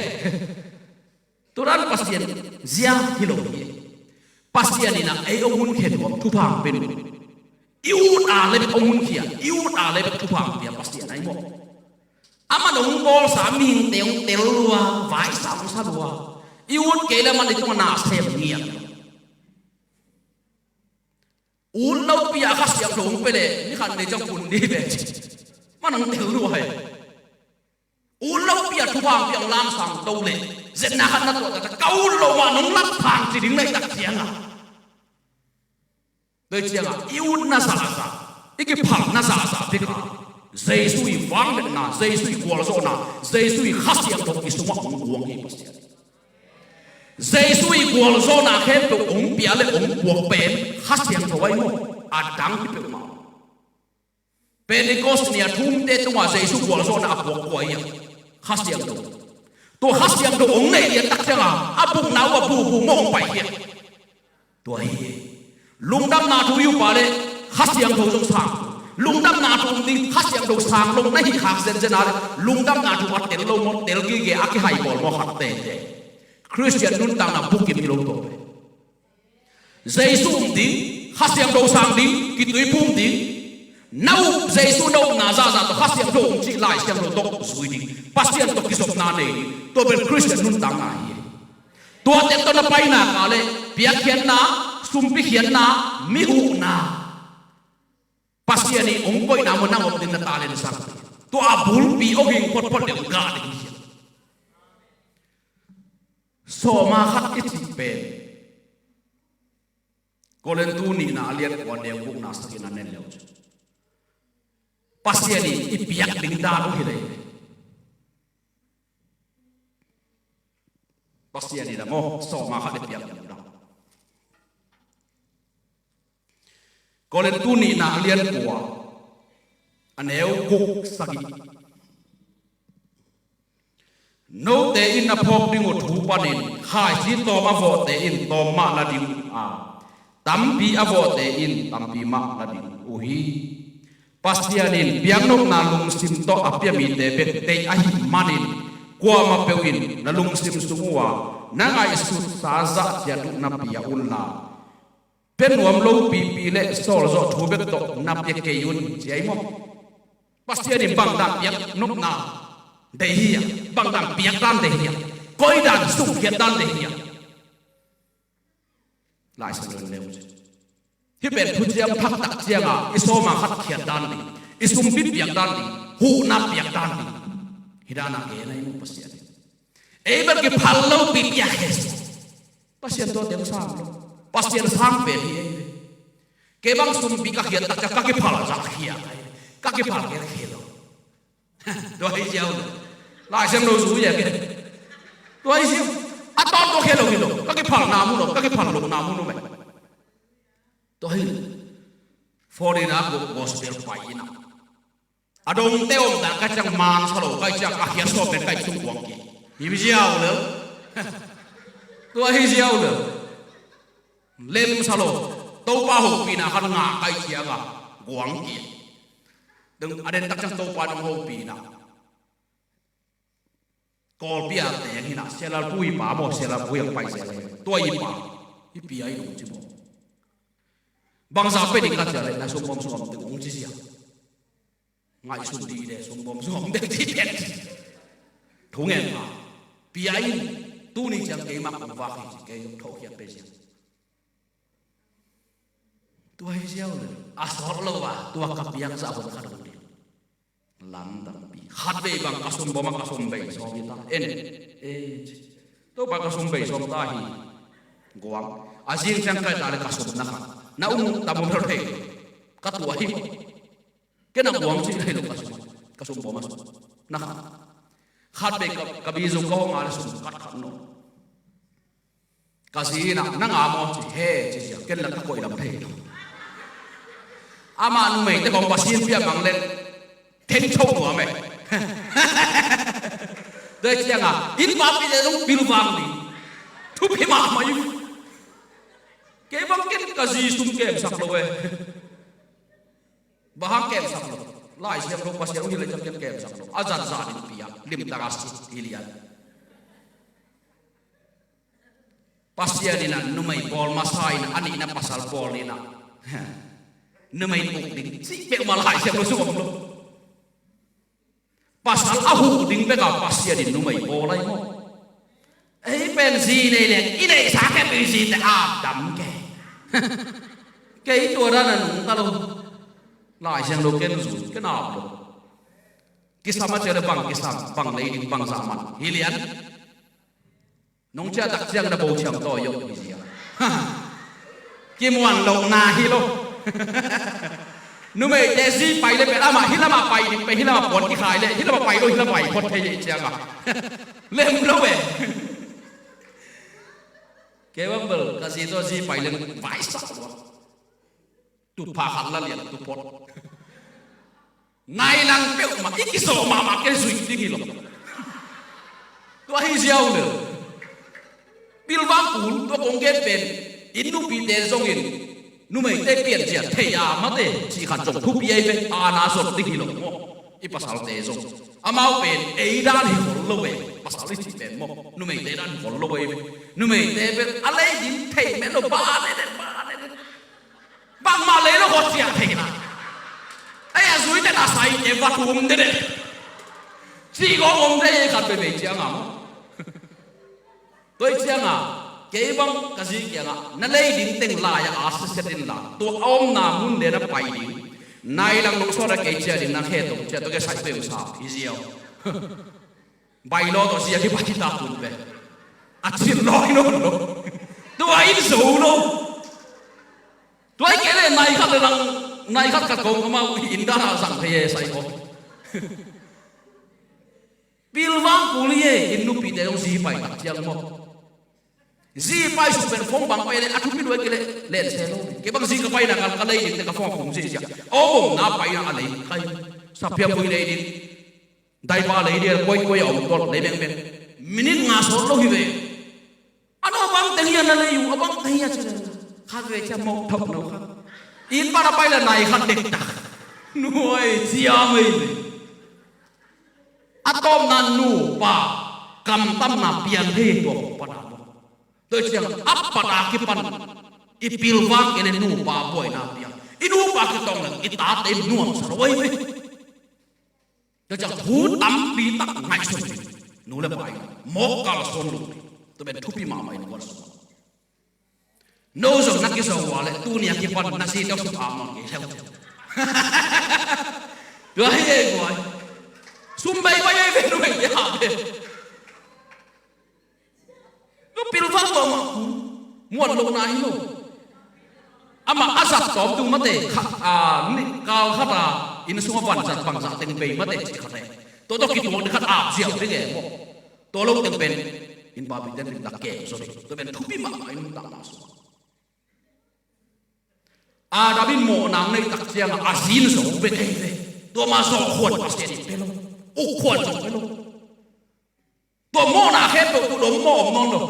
Turan Pasian zia hi lo hi. Pasian in a ei hong hun khia nuam thupha hong pia nuam. I ut a le bek hong hun khia, i ut a le bek thupha hong pia Pasian ahi maw. Aman hong bawlsa mihingte hong tel lua, vaisa hong sa lua. I ut kei le aman i tungah na sem ngiat. Ut lopi a Kha Siangtho hong pia le ni khat nei ciang kun dih ve ci. Man hong tel lua hi. Ut lopi a thupha hong pia hong lamsang to le zetna khat na tuah taktak ka ut lo mah nong lat phang ci ding na hih tak ciangah. Tua ciangah i utna zahzah, i kiphalna zahzah bek a Jesu i vangliatna, Jesu i gualzawhna, Jesu i Kha Siangtho i sungah hong guang hi Pasian. Jesu i gualzawhna khempeuh hong pia le hong puak pen Kha Siangtho ahi maw, a dang hi peuhmah. Pentecost ni a thumte tungah Jesu gualzawhna a puak kua hi a, Kha Siangtho. Tua Kha Siangtho hong neih lian tak ciangah a bukna uh a bubu maw hong pai hi a. Tua hi. Lungdamna thu i up a le Kha Siangtho zong sang. Lungdamna thu um ding Kha Siangtho sang lo na hih khak zenzen a le lungdamna thu a tel lo maw, tel gige a kihai bawl maw khat tete. Khristian nuntakna bukim hi lo tawh. Jesu um ding, Kha Siangtho sang ding, kituiphum ding. Na up Jesu na upna zahzah tawh Kha Siangtho um cih Lai Siangtho tawh zui ding. Pasian tawh kizopna nei ding. Tua pen Khristian nuntakna hi. Tua tek tawh na paina ka le piakkhiatna, sumpikhiatna, mi huhna. Pasian i hong koihna mun nang om ding na talent sang. Tua a bulpi hong hing photphot le hong gah ding hi. Sawma khat i cih pen Korintu nihna a lian kua neu gukna sakin a nen leu cu Pasian i i piak ding dan uh hi lei. Pasian i lam aw sawma khat i piak ding dan. Korintu nihna a lian kua a neu guk sagih. Note in a phawk ding uh thu panin khaisi tawm a vawhte in tawm mah la ding uh a, tampi a vawhte in tampi mah la ding uh hi. Pasian in piaknopna lungsim tawh a pia mite bek deih ahih manin kuamah peuh in na lungsim sung uh a na ngaihsutsa zah ciat uh na pia unla, pia nuam lopipi le sawlzawh thu bek tawh na pia kei un ci ahi maw? Pasian in bangdan piak nopna deih hi a, bangdan piak dan deih hi a, koi dan sungkhiat dan deih hi a. Lai Siangtho in leu ci. Hih pen thuciam thak tak cianga i sawma khat khiat dan ding, i sumpi piak dan ding, huhna piak dan ding. Hih dana gen ahi maw Pasian in. Ei bel kiphal lopipi a khes. Pasian tua teng sang lo. Pasian sang pen hi ei ve. Kei bang sumpi ka khiat tak ciang ka kiphal zah khiat ai. Ka kiphal khiat khia lo. Tua hi ziau lo. Lai Siangtho zui a ke. Tua hi ziau. A tawn tua khia lo hi lo. Ka kiphal na mu lo. Ka kiphal lo na mu lo me. Tua hi. Foreign a gospel pai ina. A dongte om dan ka ciang man sa lo, ka ciang a khiat sawm pen ka sung kuang ki. Hi ziau lo. Tua hi ziau lo. Lem sa lo. Topa hopihna khan nga ka ciang a guang ki. Dong a den tak ciang Topa dong hopihna. Kawlpi a teng hina, Sialalpu i pa maw, Sialalpu i ang pai Sialal. Tua i pa. I pi a i dong ci maw. Bangzah pia ding ka cih leh na sum bawm sum bawm ding hong ci ziau. Ngaihsun dih leh sum bawm sum bawm ding ci pia. Thu ngen pha. Pia in. Tuni ciang keimah kong vak hi ci, kei zong thokhiat pia ziau. Tua hi ziau le a sawt lo a, tua ka piak zah hun khat hong ding. Lamdangpi. Khatvei bang ka sum bawm a ka sum bei sawm hi ta. En. E, ci. Topa ka sum bei sawm ta hi. Guang. A zing ciang kai ta le ka sum na kha. Na um tam um thei. Ka tua hi. Ken a guang ci thei lo ka sum. Ka sum bawm a sum. Na kha. Khatvei ka, ka bizu ka hong a le sum kat khat no. Ka zi in ah, "Na ngam aw?" ci, "He," ci sia, ken la ka koih lam thei lo. Amah numeite kong Pasian pia mang leng theng tho nuam e. Tua ciang a, inn papi le zong pilvang ding. Thupi mahmah in. Kei bang ken ka zi sum kemsak lo e. Bang hang kemsak lo? Lai Siangtho Pasian hong hilh le ciang ken kemsak lo. A zat zat in pia, limtak a si, hi lian. Pasian in ah numei bawl masa in ah, a nihna pasal bawl in ah, numei uk ding cih peuhmah Lai Siangtho sung om lo. Pasal a huh ding bek a Pasian in numei bawl ahi maw? Ei pen zi nei leng i neihsa kei peuh i zite ap dam kei. Kei tua dan a nungta lo. Lai Siangtho ken zui, ken ap lo. Kisam a ci le bang kisam, bang lei ding, bang zah man. Hi lian. Nong ciah tak ciang na bo ciang tawi aw hi zia. Kimuan lohna hi lo. Numeite zi pai le pen amah hih lamah pai ding pen, hih lamah puan kikhai le hih lamah pai lo, hih lamah pai phot thei hi ciang a. Lem lo e. Kei bang bel ka zi tawh zi pai le vaisak lo. Tupha khat la lian tuphot. Nai lang peuhmah i kizawh mahmah kei zuih ding hi lo. Tua hi ziau le. Pilvang kul tua kong gen pen. Inn nupite zongin numeite piancil thei a mate cih khat zong thupi ahi ve. Ana zot ding hi lo maw? I pasalte zong. Amau pen ei dan hi khol lo ve. Pasal i cih pen maw? Numeite dan hi khol lo ve. Numeite pen a lei ding thei meh lo ba le le ba le le. Bangmah lei lo khaw ciah thei na. Ei a zui den a sai e va tum de de. Ci gawm om de ei khat veve ciang a maw? Tua ciang a kei bang ka zi kiang a na lei ding teng lai a a siset in la tua a omna mun le na pai ding. Nai lang nong sawt a kei ciah ding na khe tong ciah tua kei sai pe um sa hi ziau. Bai lo tawh sia kipai ta kun ve. A cin lo in lo. Tua in zo lo. Tua i kei le nai khat le lang nai khat khat kong amau in dan a zang thei e sai ko. Pilvang kul hi e, inn nupite zong zi pai tak ciang maw? Zi pai suk pen phone bang pai le a thupi luai kei le len se lo. Kei bang zi ka pai na kal ka lei ding te ka phone khum zi sia. Aw bom na pai na a lei kai. Sapia pui lei ding. Daipa lei dia koi koi a om tol lei beng beng. Minute nga sawt lo hi ve. A no bang teng hi a na lei uh a bang teng hi a ci le. Khat ve cia mawk thok no kha. Inn pan a pai le nai khat dek tak. Nuai cia mei ve. A tawpna nupa kamtamna piang thei tua kong pan a. Tua ciang a pat a kipan i pilvang kei le nupa buaina piang. I nupa kitawng le i tate nuamsa lo ahi ve. Tua ciang thu tampi tak ngaihsun ding. Nu le pa in mawk kalsuan lo ding. Tua pen thupi mahmah in kuan sung. No zong na kizo ua le tuni a kipan na zi tawh sum ap nawn kei leu. Tua hi ei buai. Sum bei bai ei ve nu ei ya ve. Tua pilvang tawh mah muan lo na hi lo. Amah a zat tawm tung mate kha a ni kal khat a inn sung a van zat bang zah teng bei mate ci khat e. Tua tawh kituak ni khat ap ziau ding e maw? Tua lo teng pen inn papi ten lim tak keu zaw ding. Tua pen thupi mahmah inn tak mah sung. Adam in mawhna nei tak ciang a zin zo bek ei ve. Tua mah zawh khuan Pasian in pe lo. Uk khuan zong pe lo. Tua mawhna khempeuh tua dom mawh om nawn lo.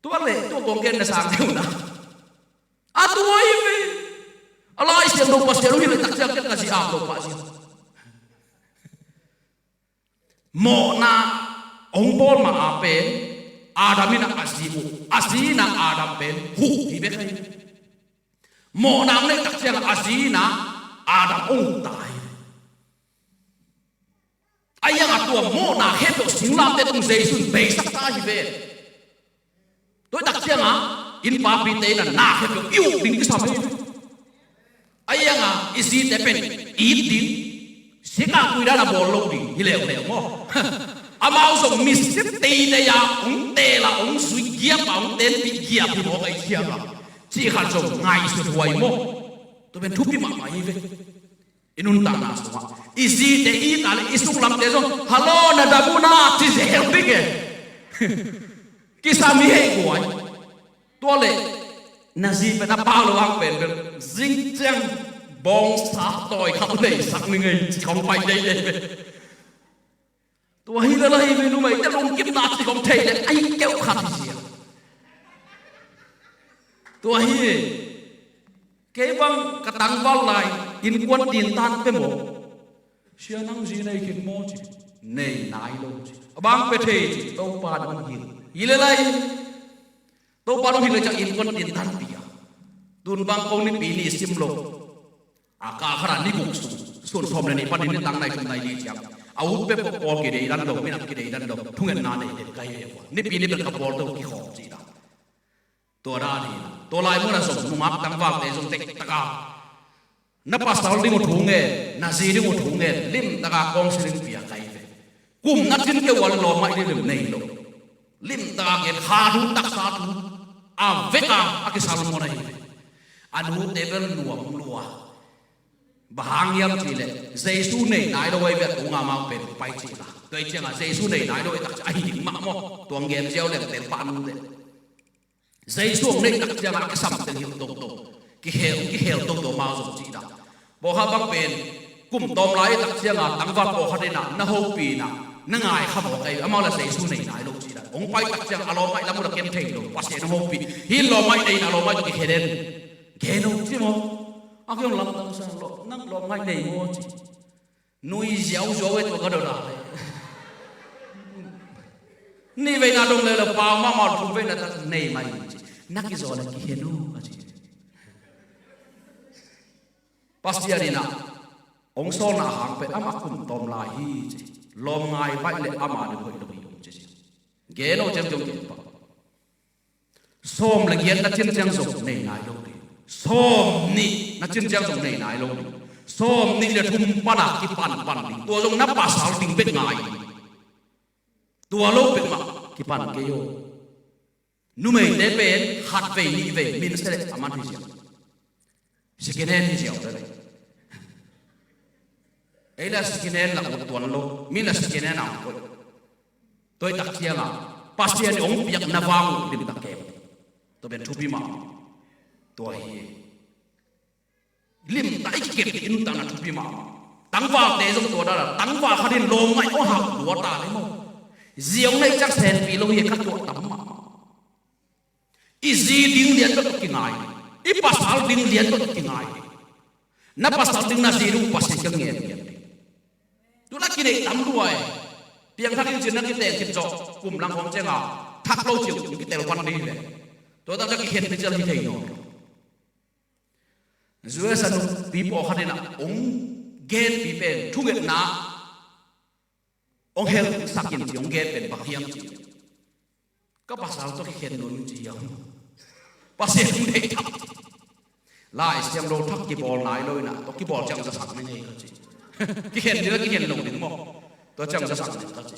Tua le tua kong gen na sang deuh na. A tua hi ve. A Lai Siangtho Pasian hong hilh tak ciang ken ka zi ap lo pah zi. Mawhna hong bawl ma a pen Adam in a zi uh a zi in a Adam pen huh hi bek ahi. Mawhna hong neih tak ciangah a zi in ah Adam hong uk ta hi. Ahi hangah tua mawhna khempeuh singlamteh tung Jesu in beisak ta hi ve. Tua hi tak ciangah inn papite in ah na khempeuh i uk ding kisam hi. Ahi hangah i zite pen it ding, sikah kui dan a bawl lo ding hi leuleu maw? Amau zong mi sip teitei a hong teel a hong zui giap a hong tenpih giap hi mawk ahih ciangah cih khat zong ngaihsut huai maw? Tua pen thupi mahmah hi ve. I nuntakna sungah i zite i it a leh i sunglamte zong, "Hallo, na dam uh na," ci zel ding e. Kisam i hei guai. Tua leh na zi pen a pau lo hang pen bel zing ciang bawngsa tawi khat leisak ning ei ci khong pai deidei ve. Tua hi lel ahi ve, numeite lungkimna ci khong thei leh a hi keuh khat hi sia. Tua hi. Kei bang ka tangval lai innkuan tintan pe maw? Sia, nang zi nei khin maw ci. Nei nai lo ci. A bang pe thei ci, Topa in hong hil. Hi lel ahi. Topa in hong hil leh ciang innkuan tintan pia. Tun bang ko nipi ni sim lo. A ka khat ah ni guk sung, sun sawm le nih panin ni tang nai thum nai li ciang a ut peuh pawl kideidan lo, minam kideidan lo, thungetna nei den ka hi ve ua. Nipi ni bel ka pawlte uh kikhawm ci dan. Tua dan hi. Tua lai munah zong nungak tangvalte zong tek taka na pasal ding uh thu ngen, na zi ding uh thu ngen, limtaka kawng siling pia ka hi ve. Kum na cin keuh ua leh lawm ngaih ding lim nei lo. Limtaka gen, kha thu, taksa thu a veka a kisal maw na hi ve. A nute bel nuam lua. Bang hang hiam cih leh Jesu nei nai lo ahi ve, a tunga amau pen pai cih la. Tua hi ciangah Jesu nei nai lo ahi tak ciang a hi ding mah maw? Tua hong gen ziau leng tel pah nute. Jesu hong neih tak ciangah a kisam teng hilh toto, kikhel, kikhel toto amau zong cih dan. Pawlkhat bang pen kum tawm lai tak ciangah tangval pawlkhat in ah na hopih in ah na ngai kha mawk ahi, amau la Jesu nei nai lo cih dan. Hong pai tak ciangah a lawm ngaih lam uh la ken thei lo, Pasian hong hopih. Hih lawm ngaih nei in ah lawm ngaih tawh kikhen en. Gen uh ci maw? A kei hong lamdang sa lo, nang lawm ngaih nei maw ci. Nui ziauziau e tua ka dot a. Nih veina dong leuleu pau mahmah, thum veina tak nei mah in ci. Na kizaw leh kikhen uh a ci. Pasian in ah hong sawlna hang pen amah kum tawm lai hi ci. Lawm ngai baih leh ama ding hoih lo hi hong ci. Gen uh ciang ciang gen pah. Sawm le giat na cin ciang zong nei nai lo ding. Sawm nih na cin ciang zong nei nai lo ding. Sawm nih le thum pana kipan pan ding. Tua zong na pasal ding bek ngai ding. Tua lo bek mah kipan kei aw. Numeite pen khat vei nih vei min se le a man hi ziang. Second hand hi ziau lele. Ei la second hand la ut tuan lo, mi la second hand a ut. Tua hi tak ciangah Pasian in hong piakna vang uh limtak kem. Tua pen thupi mahmah. Tua hi. Limtak i kikep i nuntakna thupi mahmah. Tangvalte zong tua dala, tangval khat in lawm ngaih aw hak lua ta le maw? Ziau nei ciang senpi lo hi ka tuah tam mahmah. I zi ding lian bek tawh kingai ding. I pasal ding lian bek tawh kingai ding. Na pasal ding na zi ding uh Pasian ka ngen lian ding. Tu na kineih tam lua e. Piangthak in cin na kiteng khit zawh kum lang khawng cianga thak lo ciu kitel pan ding hi ve. Tua tak ciang kikhen ding cial hi thei nawn lo. U S a nupi pawlkhat in ah hong genpi pen thungetna hong helsak in ci hong gen pen bang hiam ci. Ka pasal tawh kikhen nuam ci hiam? Pasian hong deih thak. Lai Siangtho thak kibawl nai lo in ah tua kibawl ciang zasak ning ei ka ci. Kikhen ding la kikhen lo ding maw? Tua ciang zasak ning ka ci.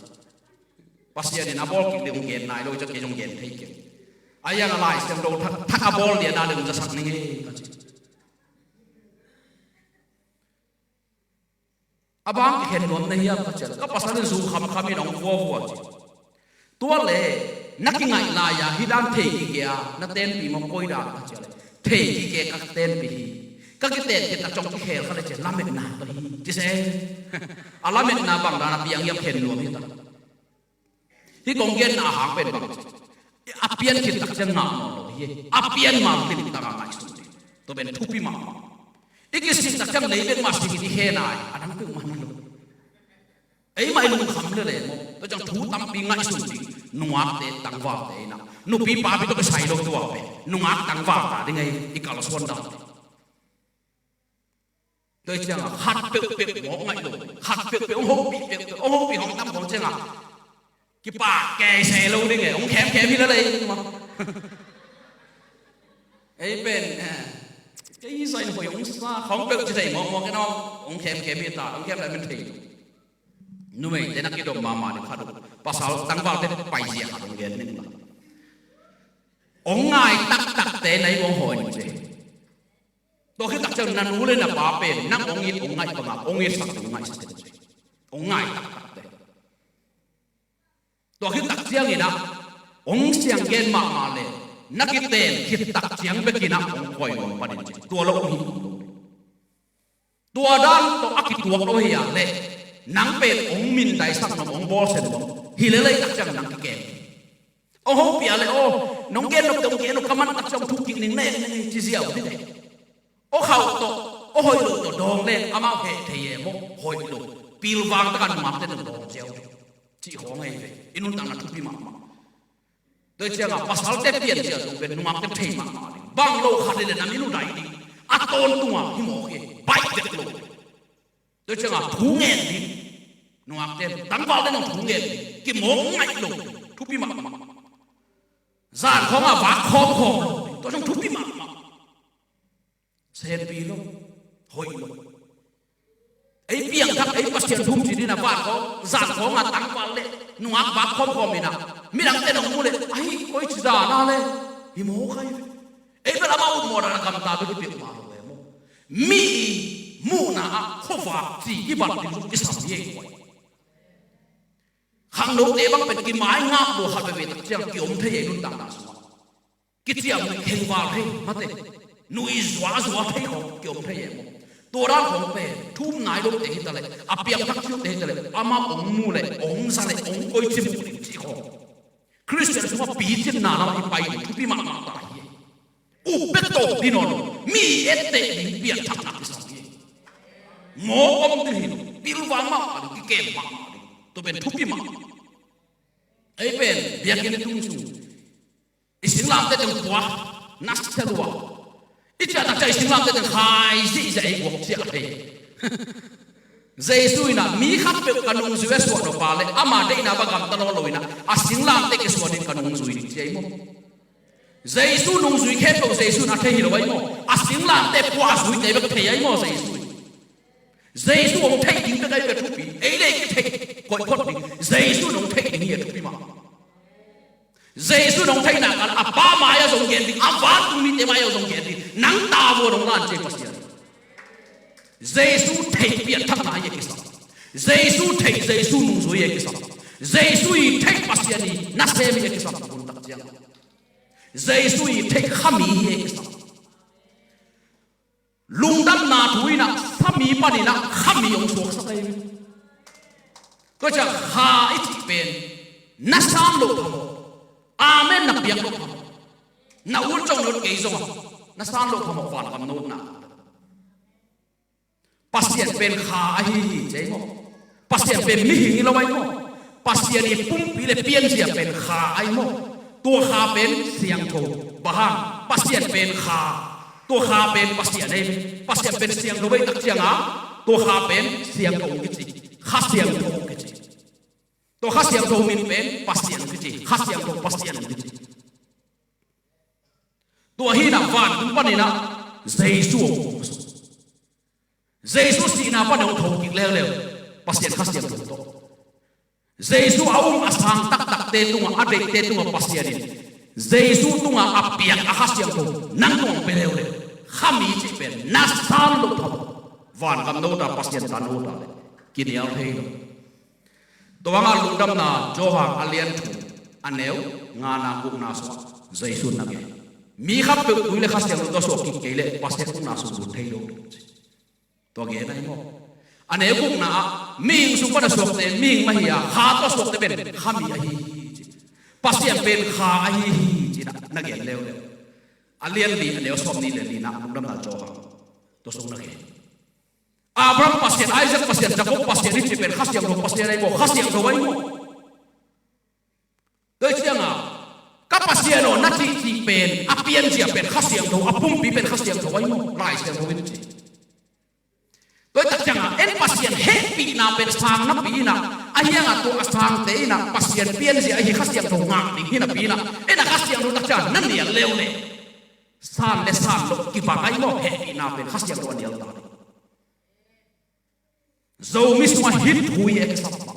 Pasian in a bawl kik ding hong gen nai lo ciang kei zong gen thei keng. A iang a Lai Siangtho thak, thak a bawl lian a ding hong zasak ning ei ka ci. A bang kikhen nuam na hiam ka cial, ka pasal in zu khamkham in hong vuavua ci. Tua le na kingaih lai-a hih dan thei kikei a na tenpih maw, koi dan ka cial, thei kikei ka tenpih hi. Ka kiten kit a cong kikhel kha le cial lametna tawh hi ci se. A lametna bang dan a piang hiam khen nuam hi ta. Hih kong genna a hang pen bang ci, a pian khit tak ciang ngah nawn lo hi. A pian ma limtak a ngaihsun ding. Tua pen thupi mahmah. I kisik tak ciang lei bek mah sik in i khen ai, a dang peuhmah na lo. Eimah i lungkham lele maw? Tua ciang thu tampi ngaihsun ding. Nungakte tangvalte in ah nupi papi tawh kisai lo tua pen nungak tangval ta ding ei, i kalsuan dan ding. Tua ciangah khat peuhpeuh mawk ngaih lo, khat peuhpeuh hong hopih peuhpeuh, hong hopih hong tam khawng ciangah kipak kei se lo ding e, hong khemkhem hi lel ei. Ei pen, eh, kei hi zah in hoih hong sa khawng peuh ci thei mawkmawk in aw, hong khemkhem hi ta, hong khem lai men thei lo. Numeite na kidom mahmah ding khat uh, pasal tangvalte paizia khat hong gen ning la. Hong ngai taktakte na i hong hawi ning ci. Tua khit tak ciang na nu le na pa pen nang hong it hong ngaih bangah hong itsak ding hong ngaihsak ding ci. Hong ngai taktakte. Tua khit tak ciangin ah hong siang gen mahmah le na kiten khit tak ciang bekin ah hong koi nuam panin ci. Tua lo hong hi. Tua dan tawh a kituak lo hi a leh nang pen hong mindaisak nuam, hong bawlsia nuam hi lel ei tak ciang nang kikem. Hong hopih a leh aw, nong gen nop teh hong gen nop, ka man tak ciang thuk kik ning, na en ning ci ziau ding e. Aw khauh tawh, aw hoih loh tawh dawng leng amau heh thei e maw, hoih loh. Pilvang taka nungakte nong dawng ziau ding cih khawng ahi ve. I nuntakna thupi mahmah. Tua ciangah pasalte pianzia zong pen nungakte thei mahmah ding. Bang lo khat hi leh na min uh dai ding. A tawntunga hi mawk hi, baih tek lo. Tua ciangah thu ngen ding. Nungakte tangvalte nong thu ngen ding. Kimawk ngaih lo. Thupi mahmah. Zan khawngah vak khawmkhawm lo. Tua zong thupi mahmah. Senpi lo, hoih lo. Ei piangthak, ei Pasian thu um ci ding a, van khawng, zan khawng a tangval le nungak vak khawmkhawm in a, midangte nong mu le, ahi, koi ci zan a le, hi mawk ahi ve. Ei bel amah utmawh dan a gamta bek i piak mah lo e maw. Mi i muhna ah khuavak ci i bat ding zong kisam hi ei koi. Khangnote bang pen kimai ngap lua khat veve tak ciang kiom thei ei nuntakna sungah. Kiciam nuih khengval thei mate, nuih zuazua thei khawng kiom thei e maw. Tua dan khawng pen thu um nai lote hi ta leh, a piangthak ciute hi ta leh, amah hong mu leh hong za leh hong koici mu ding cih khawng. Khristian sungah picinna lamah i pai ding thupi mahmah ta hi. Up bek tawh ding nawn lo, mi etteh ding pianthakna kisam hi. Mawk om ding hi lo, pilvang mahmah ding, kikem mahmah ding, tua pen thupi mahmah. Ei pen biakinn tung sung i singlamteh teng pua na sia lua. I ciah tak ciah i singlamteh teng khai zihziah ei guak ciah thei. Jesu in ah mi khat peuh ka nungzui a suah nop a leh ama deihna bang gamta nawn lo in ah a singlamteh kisuan in ka nungzui ding ci ei maw. Jesu nungzui khempeuh Jesu in a thei hi lo ei maw. A singlamteh pua a zuite bek thei ei maw Jesu in. Jesu hong theih ding bek ahi ve thupi, ei le i kitheih koih phot ding. Jesu in hong theih ding hi a thupi mah. Jesu in hong theihna kal a Pa mai-ah zong gen ding, a vantung mite mai-ah zong gen ding. Nang tavuan hong lan ci ei Pasian. Jesu theih pianthakna hi a kisam. Jesu theih, Jesu nungzui hi a kisam. Jesu i theih Pasian i nasem hi a kisam. Hun tak ciang Jesu i theih khami hi a kisam. Lungdamna thu in ah khami panin ah khami hong suaksak ahi ve. Tua ciang kha i cih pen na san loh phamawh. Amen na piak loh phamawh. Na ut zong na ut kei zong a na san loh phamawh, vangam nopna. Pasian pen kha ahi hi ci ei maw. Pasian pen mihing hi lo ahi maw. Pasian i pumpi le pianzia pen kha ahi maw. Tua kha pen siangtho. Bang hang? Pasian pen kha. Tua kha pen Pasian ahi. Pasian pen siangtho ahi tak cianga tua kha pen siangtho hong kici. Kha siangtho hong kici. Tua kha siangtho min pen Pasian hong kici. Kha siangtho Pasian hong kici. Tua hi in ah vantung panin ah Jesu hong kong sung. Jesu sihna pan hong tho kik leuleu Pasian Kha Siangtho tawh. Jesu a um a sang taktakte tungah, a deihte tungah Pasian in Jesu tungah a piak a Kha Siangtho nang tungah hong pia leuleu. Khami cih pen na san loh phamawh. Vangam no ta, Pasian ta no ta le kinial thei lo. Tua bangah Lungdamna Johan a lian thum, a neu ngana, gukna sungah Jesu in na gen. Mi khat peuh tui le Kha Siangtho tawh suak kik kei leh Pasian ukna sung lut thei lo. Tua gen ahi maw. A neu gukna ah mihing sung pan a suakte mihing mah hi a, Kha tawh suakte pen khami ahi hi ci. Pasian pen Kha ahi hi ci na, na gen leuleu. A lian li, a neu sawmnih le lina, Lungdamna Johan. Tua sung na gen. Abraham Pasian, Isaac Pasian, Jacob Pasian i cih pen Kha Siangtho Pasian ahi maw, Kha Siangtho ahi maw. Tua cianga ka Pasian aw na cihcih pen, a pianzia pen Kha Siangtho, a pumpi pen Kha Siangtho ahi maw, Lai Siangtho in ci. Tua hi tak ciangah en Pasian hehpihna pen sang napi inah, ahi hangah tua a sangte inah Pasian pianzia ahi Kha Siangtho ngah ding hi napi inah, en a Kha Siangtho tak ciangah na nial leuleu, san le san lo kibang ahi maw, hehpihna pen Kha Siangtho a nial ta ding. Zomi sungah hih thu hi e, kisap mah.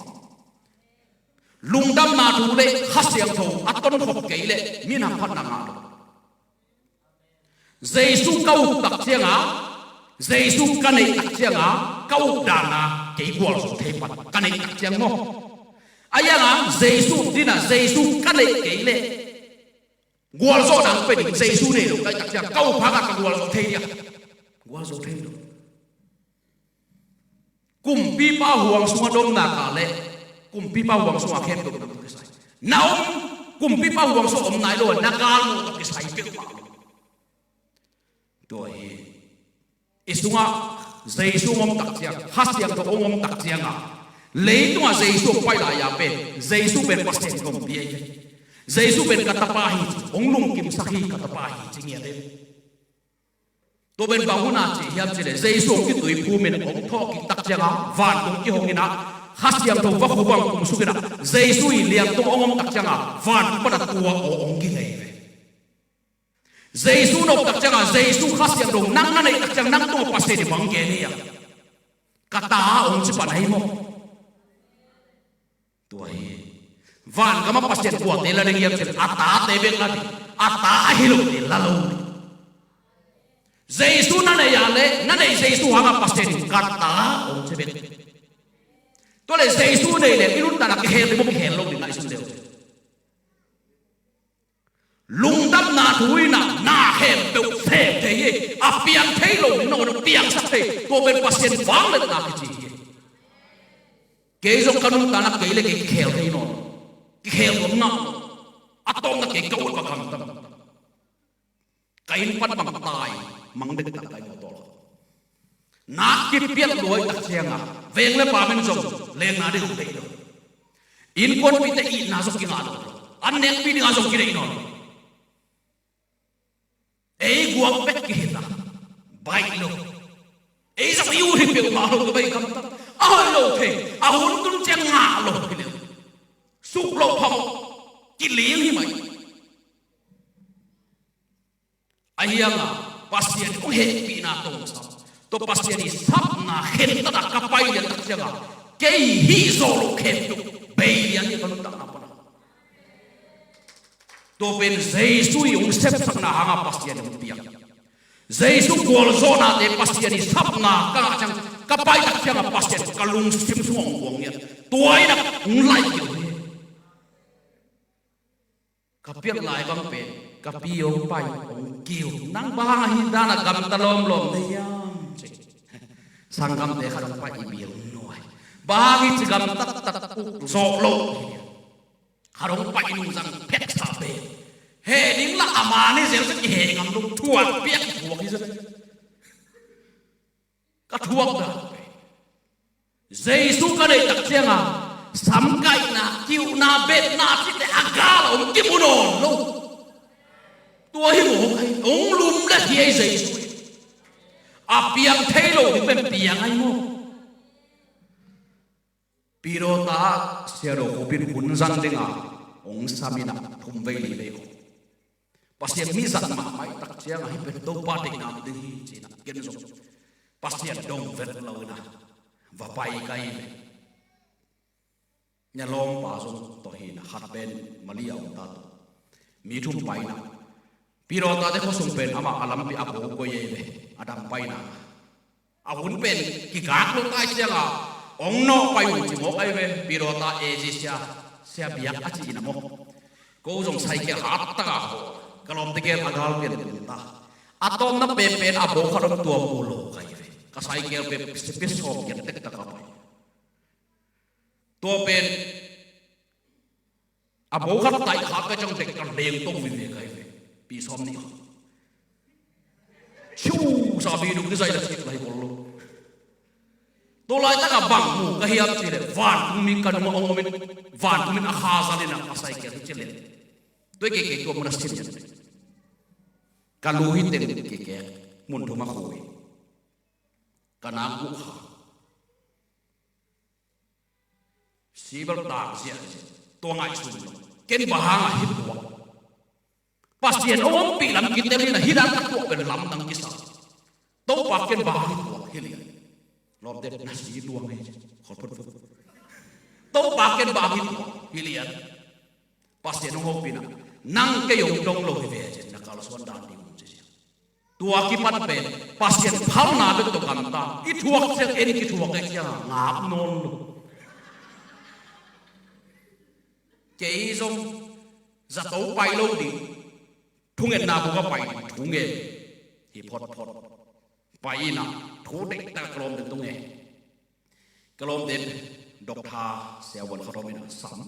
Lungdamna thu le Kha Siangtho a tonkhop kei leh minam phatna ngah lo. Jesu ka up tak cianga, Jesu ka neih tak cianga, ka up dana kei gualzo thei pan ka neih tak ciang maw. A ianga Jesu dina Jesu ka neih kei leh gualzo dang pe ding, Jesu nei lo ka neih tak ciang ka up hanga ka gualzo thei dia? Gualzo thei lo. Kumpipa huang sunga domna ka le kumpipa huang sunga khempeuh na kisai. Na om, kumpipa huang sunga om nai lo, na galmuh tawh kisai peuhmah lo. Tua hi i sungah Jesu hong om tak ciang, Kha Siangtho hong om tak cianga, leitungah Jesu hong pai lai-a pen Jesu pen Pasian gompi ahi ve. Jesu pen ka tapa hi ci, hong lungkimsak hi ka tapa hi ci ngiat hi. Tua pen bang hun a ci hiam cih leh Jesu hong kituiphum in hong thawhkik tak cianga vantung kihong inah, Kha Siangtho vakhu bang kumsuk inah, Jesu i liangtung hong om tak cianga vantung pana tua aw hong kingei ve. Jesu nop tak cianga Jesu Kha Siangtho nang na neih tak ciang nang tungah Pasian i bang gen hi a, ka ta hong ci pan ahi maw. Tua hi. Van gama Pasian kuate la ding hiam cih leh a tate bek la ding. A ta ahi lote la lo ding. Jesu na nei a leh na neih Jesu hanga Pasian in ka ta hong ci bek. Tua leh Jesu nei leh i nuntakna kihel ding maw, kihel lo ding, ngaihsun deuh. Lungdamna thu inah na khempeuh sem thei hi. A piang thei lo ding, na piangsak thei. Tua pen Pasian vangliatna kici hi. Kei zong ka nuntakna kei le kei kikhel thei nawn lo. Kikhel nuam ngah lo. A tawpna kei ka ut bang gamta. Ka inn pan bang tai mang dektak ka inn tawh. Na kipiat luai tak cianga veng le pam in zong lengna ding hong deih lo. Innkuanpihte itna zong kingah lo. An nekpi dinga zong kideih nawn lo. Ei guak bek kihilh a, baih lo. Ei zong i ut hi peuhmah lo, ka baih gamtat. A hoih lo thei, a hun tun ciang ngah lo hi leh suk loh phamawh, kiling hi mai. Ahi hanga Pasian hong hehpihna tawh sap, tua Pasian i sapna khentat a ka pai lian tak cianga kei hih zawh loh khempeuh bei lian hi ka nuntakna pana. Tua pen Jesu i hong sepsakna hanga Pasian hong piak. Jesu gualzawhnate Pasian i sapna ka ngah ciang, ka pai tak cianga Pasian ka lungsim sungah hong guang ngiat. Tua in a hong laih kei hi. Ka piat lai bang pen ka pi hong pai hong kiu, nang bang hang hih dana gamta lawmlawm na hiam ci. Sanggamte khat hong pai i biau nuai. Bang hang hih ci gamtat tat uk zawh lo. Khat hong pai nung zang pheksa be. Heh ding lah a mani zel zak i heh ngam lo, thuak piak thuak hi zak. Ka thuak dan Jesu ka deih tak cianga samkaihna, kiuhna, betna cihte a gal a om kimu nawn lo. Tua hi maw, hong lum le hi ei Jesu hi. A piang thei lo ding pen piang ahi maw. Pidawta ah Sia Daw Khup in hun zang dinga hong sam inah thum vei li vei khawng. Pasian mi zat mahmah i tak cianga hih pen Topa deihna om ding hi ci-inah ken zong Pasian dong vet lo inah va pai ka hi ve. Nya lawmpa zong tawh hi inah khat pen Malaysia om ta tawh. Mi thum pai inah Pidawta te khuasung pen amah a lampi a bo koi ei ve, a dam paina. A hun pen kigak lo tai cianga hong nawh pai un ci mawk ai ve. Pidawta A G Sia, Sia Biak a ci ina maw. Ko zong cycle hat taka haw, ka lawmte gel a gal pian tung ta. A tawmna penpen a bo khat om tua mu lo kai ve. Ka cycle pen sipi sawm kian tek taka pai. Tua pen a bo khat taih kha ka ciang dek ka leng tong vive kai ve. Pi sawm nih kha. Ciu sa bi duk ni zai la cik lai kol lo. Tua laitaka bang mu ka hiam cih leh vantung mi ka nungah hong om in, vantung in a kha zal in a, a cycle hi ci leh. Tua hi kei kei tua mun a sin in. Ka lu hi teng kei kei mun thum a khu hi. Ka nak guh kha. Sibel tak ziahziah. Tua ngaihsun lo. Ken bang hang a hi tuak? Pasian hong ompih lam kitel in a, hih dan tak tuak pen lamdang kisa. Topa, ken bang hang hi tuak hi lian. Lawmte, na si tuang hi. Khol phutphut. Topa, ken bang hang hi tuak hi lian. Pasian hong hopihna, nang kei hong dong lo hi ve, ci-in na kalsuan dan ding um ci. Tua kipan pen Pasian phalna bek tawh gamta. I thuak ciang, en kithuak ciang ngap nawn lo. Kei zong zato pai lo ding, thungetna buk a pai ding, thungen hi photphot. Pai in a, thu deihtak a ka lawmte tung e. Ka lawmte in Doctor Siavuan khat om in a, sam,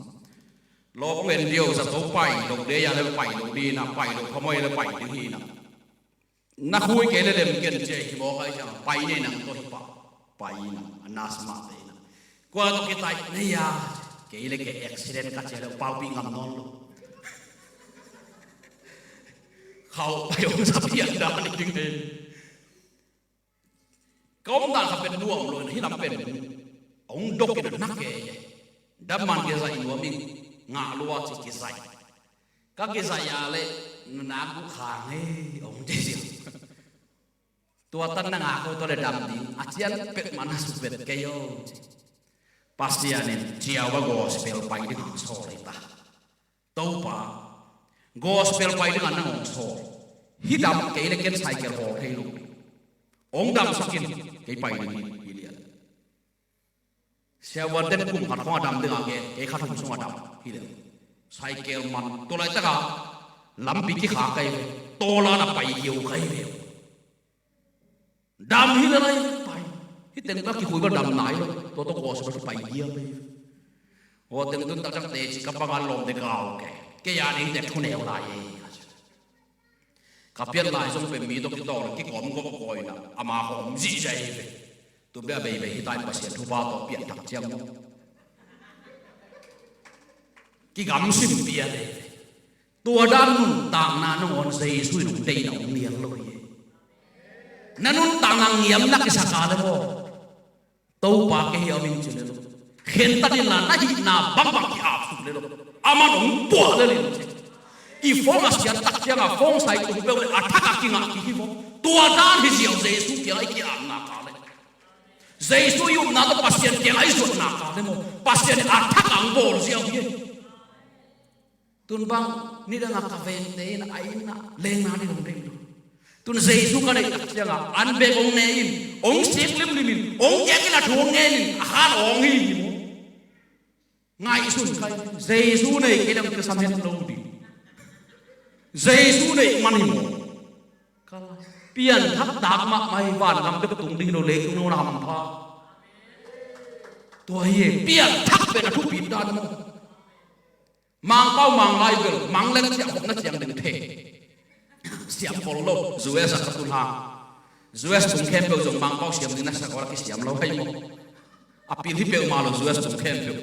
lawp ngen dih o, zato pai lo ding a, le pai lo ding in a, pai lo phamawh a le pai ding hi in a. Na khui kei le lem ken, ci a, hi mawk a, hi ciang pai nei nang tawh hi pah. Pai in a, a na sa mahte in a, kua tawh kitaih na hia? Kei le kei accident ka ci a le paupih ngam nawn lo. Khauh pai hong sa pian dan hi ding hi. Ka omdan kha pen nuam lo in, hih lam pen hong dok in a, na kei e. Dam man kizaih nuam ing, ngah lua ci, kizaih. Ka kizaih a le, na nak guh kha ngei, hong ci ziau. Tua tan na ngak uh tawh le dam ding, a cian pek mah na suk vet kei o, ci. Pasian in ciau a gospel pai ding hong sawl hi ta. Topa, gospel pai ding a nang hong sawl. Hih dam kei le ken cycle hawl thei lo. Hong damsak in, kei pai ding hi, hi lian. Siavuan ten kum khat khawng a dam ding a, kei, kei kha thum sung a dam hi lian. Cycle man, tua laitak a lampi kikhak kei ve. Tawlan a pai hiau kei ve. Dam hi le lai pai. Hih teng tak kikhui bel dam nai lo. Tua tawh gospel pai hiau kei ve. Aw, teng tun tak tak teci ka bang a lawmte kau kei. Kei a ding tek thuneu lai e. Ka pian lai zong pen mi tawh kitawng le kikawm gawp kawina, ama khawm zihziah hi ve. Tun bia beibei hi ta in Pasian thupha tawh pianthak ciang maw. Kigamsim pian hi ve. Tua dan nuntakna nangawn Jesu in hong deihna hong nial lo hi. Na nuntakna ngiamna kisak a le maw, Topa kei hi a om ing ci le lo. Khentat inla na hihna bangbang ki-apsuk le lo. Aman hong puah lel in ci. I phone a siat tak ciang a phone sai tung peuh le a thak a kingah kihi vua. Tua dan hi ziau Jesu kiang a i ki-apna ka le. Jesu i upna tawh Pasian kiang a i zuatna ka le maw. Pasian in a thak a hong bawl ziau hi. Tun bang, nidang a ka vengte in a inn ah lengna ding hong deih lo. Tun Jesu ka neih tak ciangin an bek hong ne in, hong sik limlim in, hong kiak in a thu hong ngen in, a khan hong hi hi maw. Ngaihsun kei, Jesu nei kei leng kisam het lo ding. Jesu neih man hi maw. Pianthak tak mahmah hi, vangam bek tung ding hi lo, leitung na hampha. Tua hi e, pianthak pen a thupit dan maw. Mangpau manglai bel, mang leng ciah khop na ciang ding thei. Siam bol lo, U S a ka tun hang. U S tung khempeuh zong Mangpau siam ding na sak awla kisiam lo hei maw. A pil hi peuhmah lo U S tung khempeuh.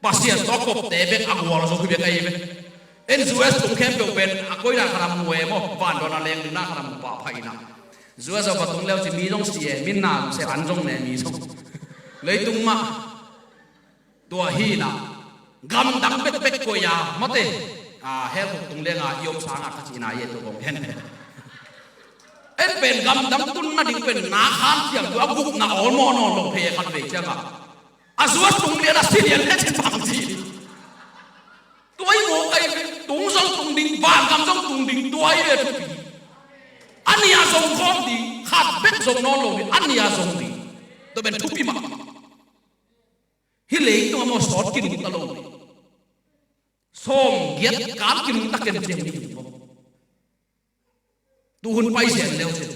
Pasian tawh kopte bek a gual zo hi bek ahi ve. En U S tung khempeuh pen a koina khat a mu e maw, vandawn a leng ding na khat a mu pah pha ina. U S a va tung leu ci mi zong si e, min na se an zong ne mi zong. Leitung mah. Tua hi na, gamdang bekbek koih a, mate, a, hell khuk tung lenga i om sanga ka cihna ye tua kong hen. En pen gamdang tun nading pen na khan thiam tua gupna awlmawh nawn lo phei khat vei cianga. A zuat tung lian a si lian le cin bang ci. Tua i ngawk ai ve, tung zong tung ding, vangam zong tung ding, tua i ve thupi. A nia zong khawm ding, khat bek zong nawn lo ding, a nia zong ding. Tua pen thupi mah. Hih leitung a maw sawt kinungta lo. Sawm giat kal kinungta ken ciang ni maw. Tuhun pai sian leu cin.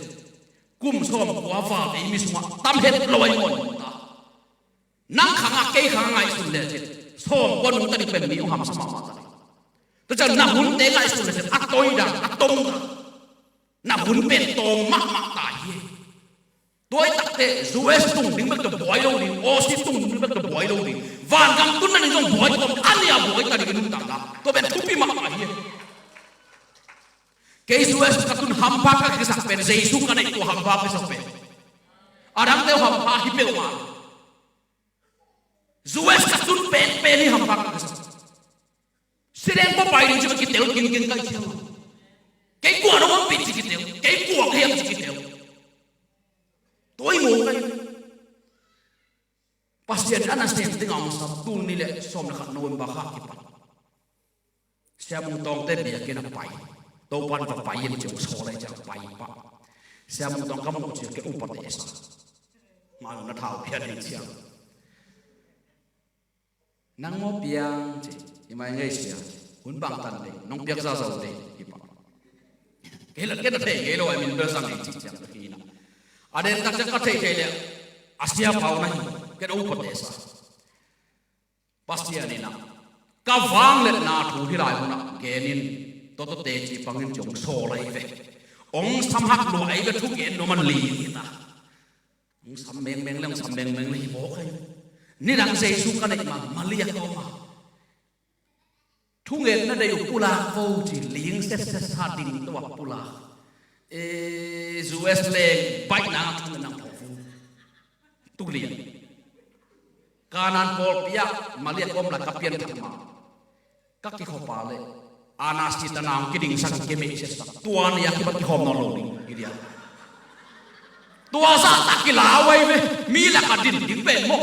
Kum sawm kua val ei mi sungah tam het lo ai maw nungta. Nang khangah kei khangah ngaihsun le cin. Sawm kua nungta ding pen mi hong hamsa mahmah ta ding. Tua ciang na hunte ngaihsun le cin. A toi dan, a tong dan. Na hun pen tawm mahmah ta hi. Tua i takte U S tung ding bek tawh buai lo ding, Aussie tung ding bek tawh buai lo ding. Vangam tun nading zong buai kawm, a nia buai ta ding i nuntakna. Tua pen thupi mahmah hi. Kei U S ka tun hampha ka kisak pen, Jesu ka neih tua hampha ka kisak pen. A dangte uh hampha hi peuhmah. US ka tun penpen hi hampha ka sa. Sileng pawh pai ding ci bek kitel kingking ka hi ciang a. Kei kua nong ompih ci kitel, kei kua ka hiam ci kitel. Tua hi maw ka hi. Pasian a nasem ding a hong sam, tul nih le sawm le khat November kha kipan Sia Mung Tawngte biakinn ah pai. Topa'n va pai in ci hong sawl lai ciang pai pah. Sia Mung Tawng ka muh ciang kei upa teh sa. Ngai na thau pian hi ciang. Nang maw piang ci. Hi mai ngei sia. Hun bang tan ding. Nong piak zaza ding. Hi pah. Kei la kei na thei ngei lo a, min bel zang hi ci ciang ka hi na. A den tak ciang ka thei thei le a sia pau na hi. Kei na upa teh sa. Pasian in ah ka vangliatna thu hih lai hun ah genin, tua tua teci pangin ci hong sawl ahi ve. Hong samhak lua ahi ve, thugen nuam a ling hi ta. Hong sam mengmeng le, hong sam mengmeng le hi mawk ahi ve. Nidang Jesu ka neih ma, Malia ka om a. Thungetna deih uh pulak vo ci, ling setset sa ding tua pulak. E, US leng baihna thungetna phawk vo. Tulian. Kanaan pawlpi ah Malia ka om lai ka pianthak ma. Ka kikhop a leh ana sitana hong kidingsak, kemeh siatsak. Tua ni a kibat kikhawm nawn lo ding hi lian. Tua zahtak kilau ahi ve. Mi lakah din ding pen maw.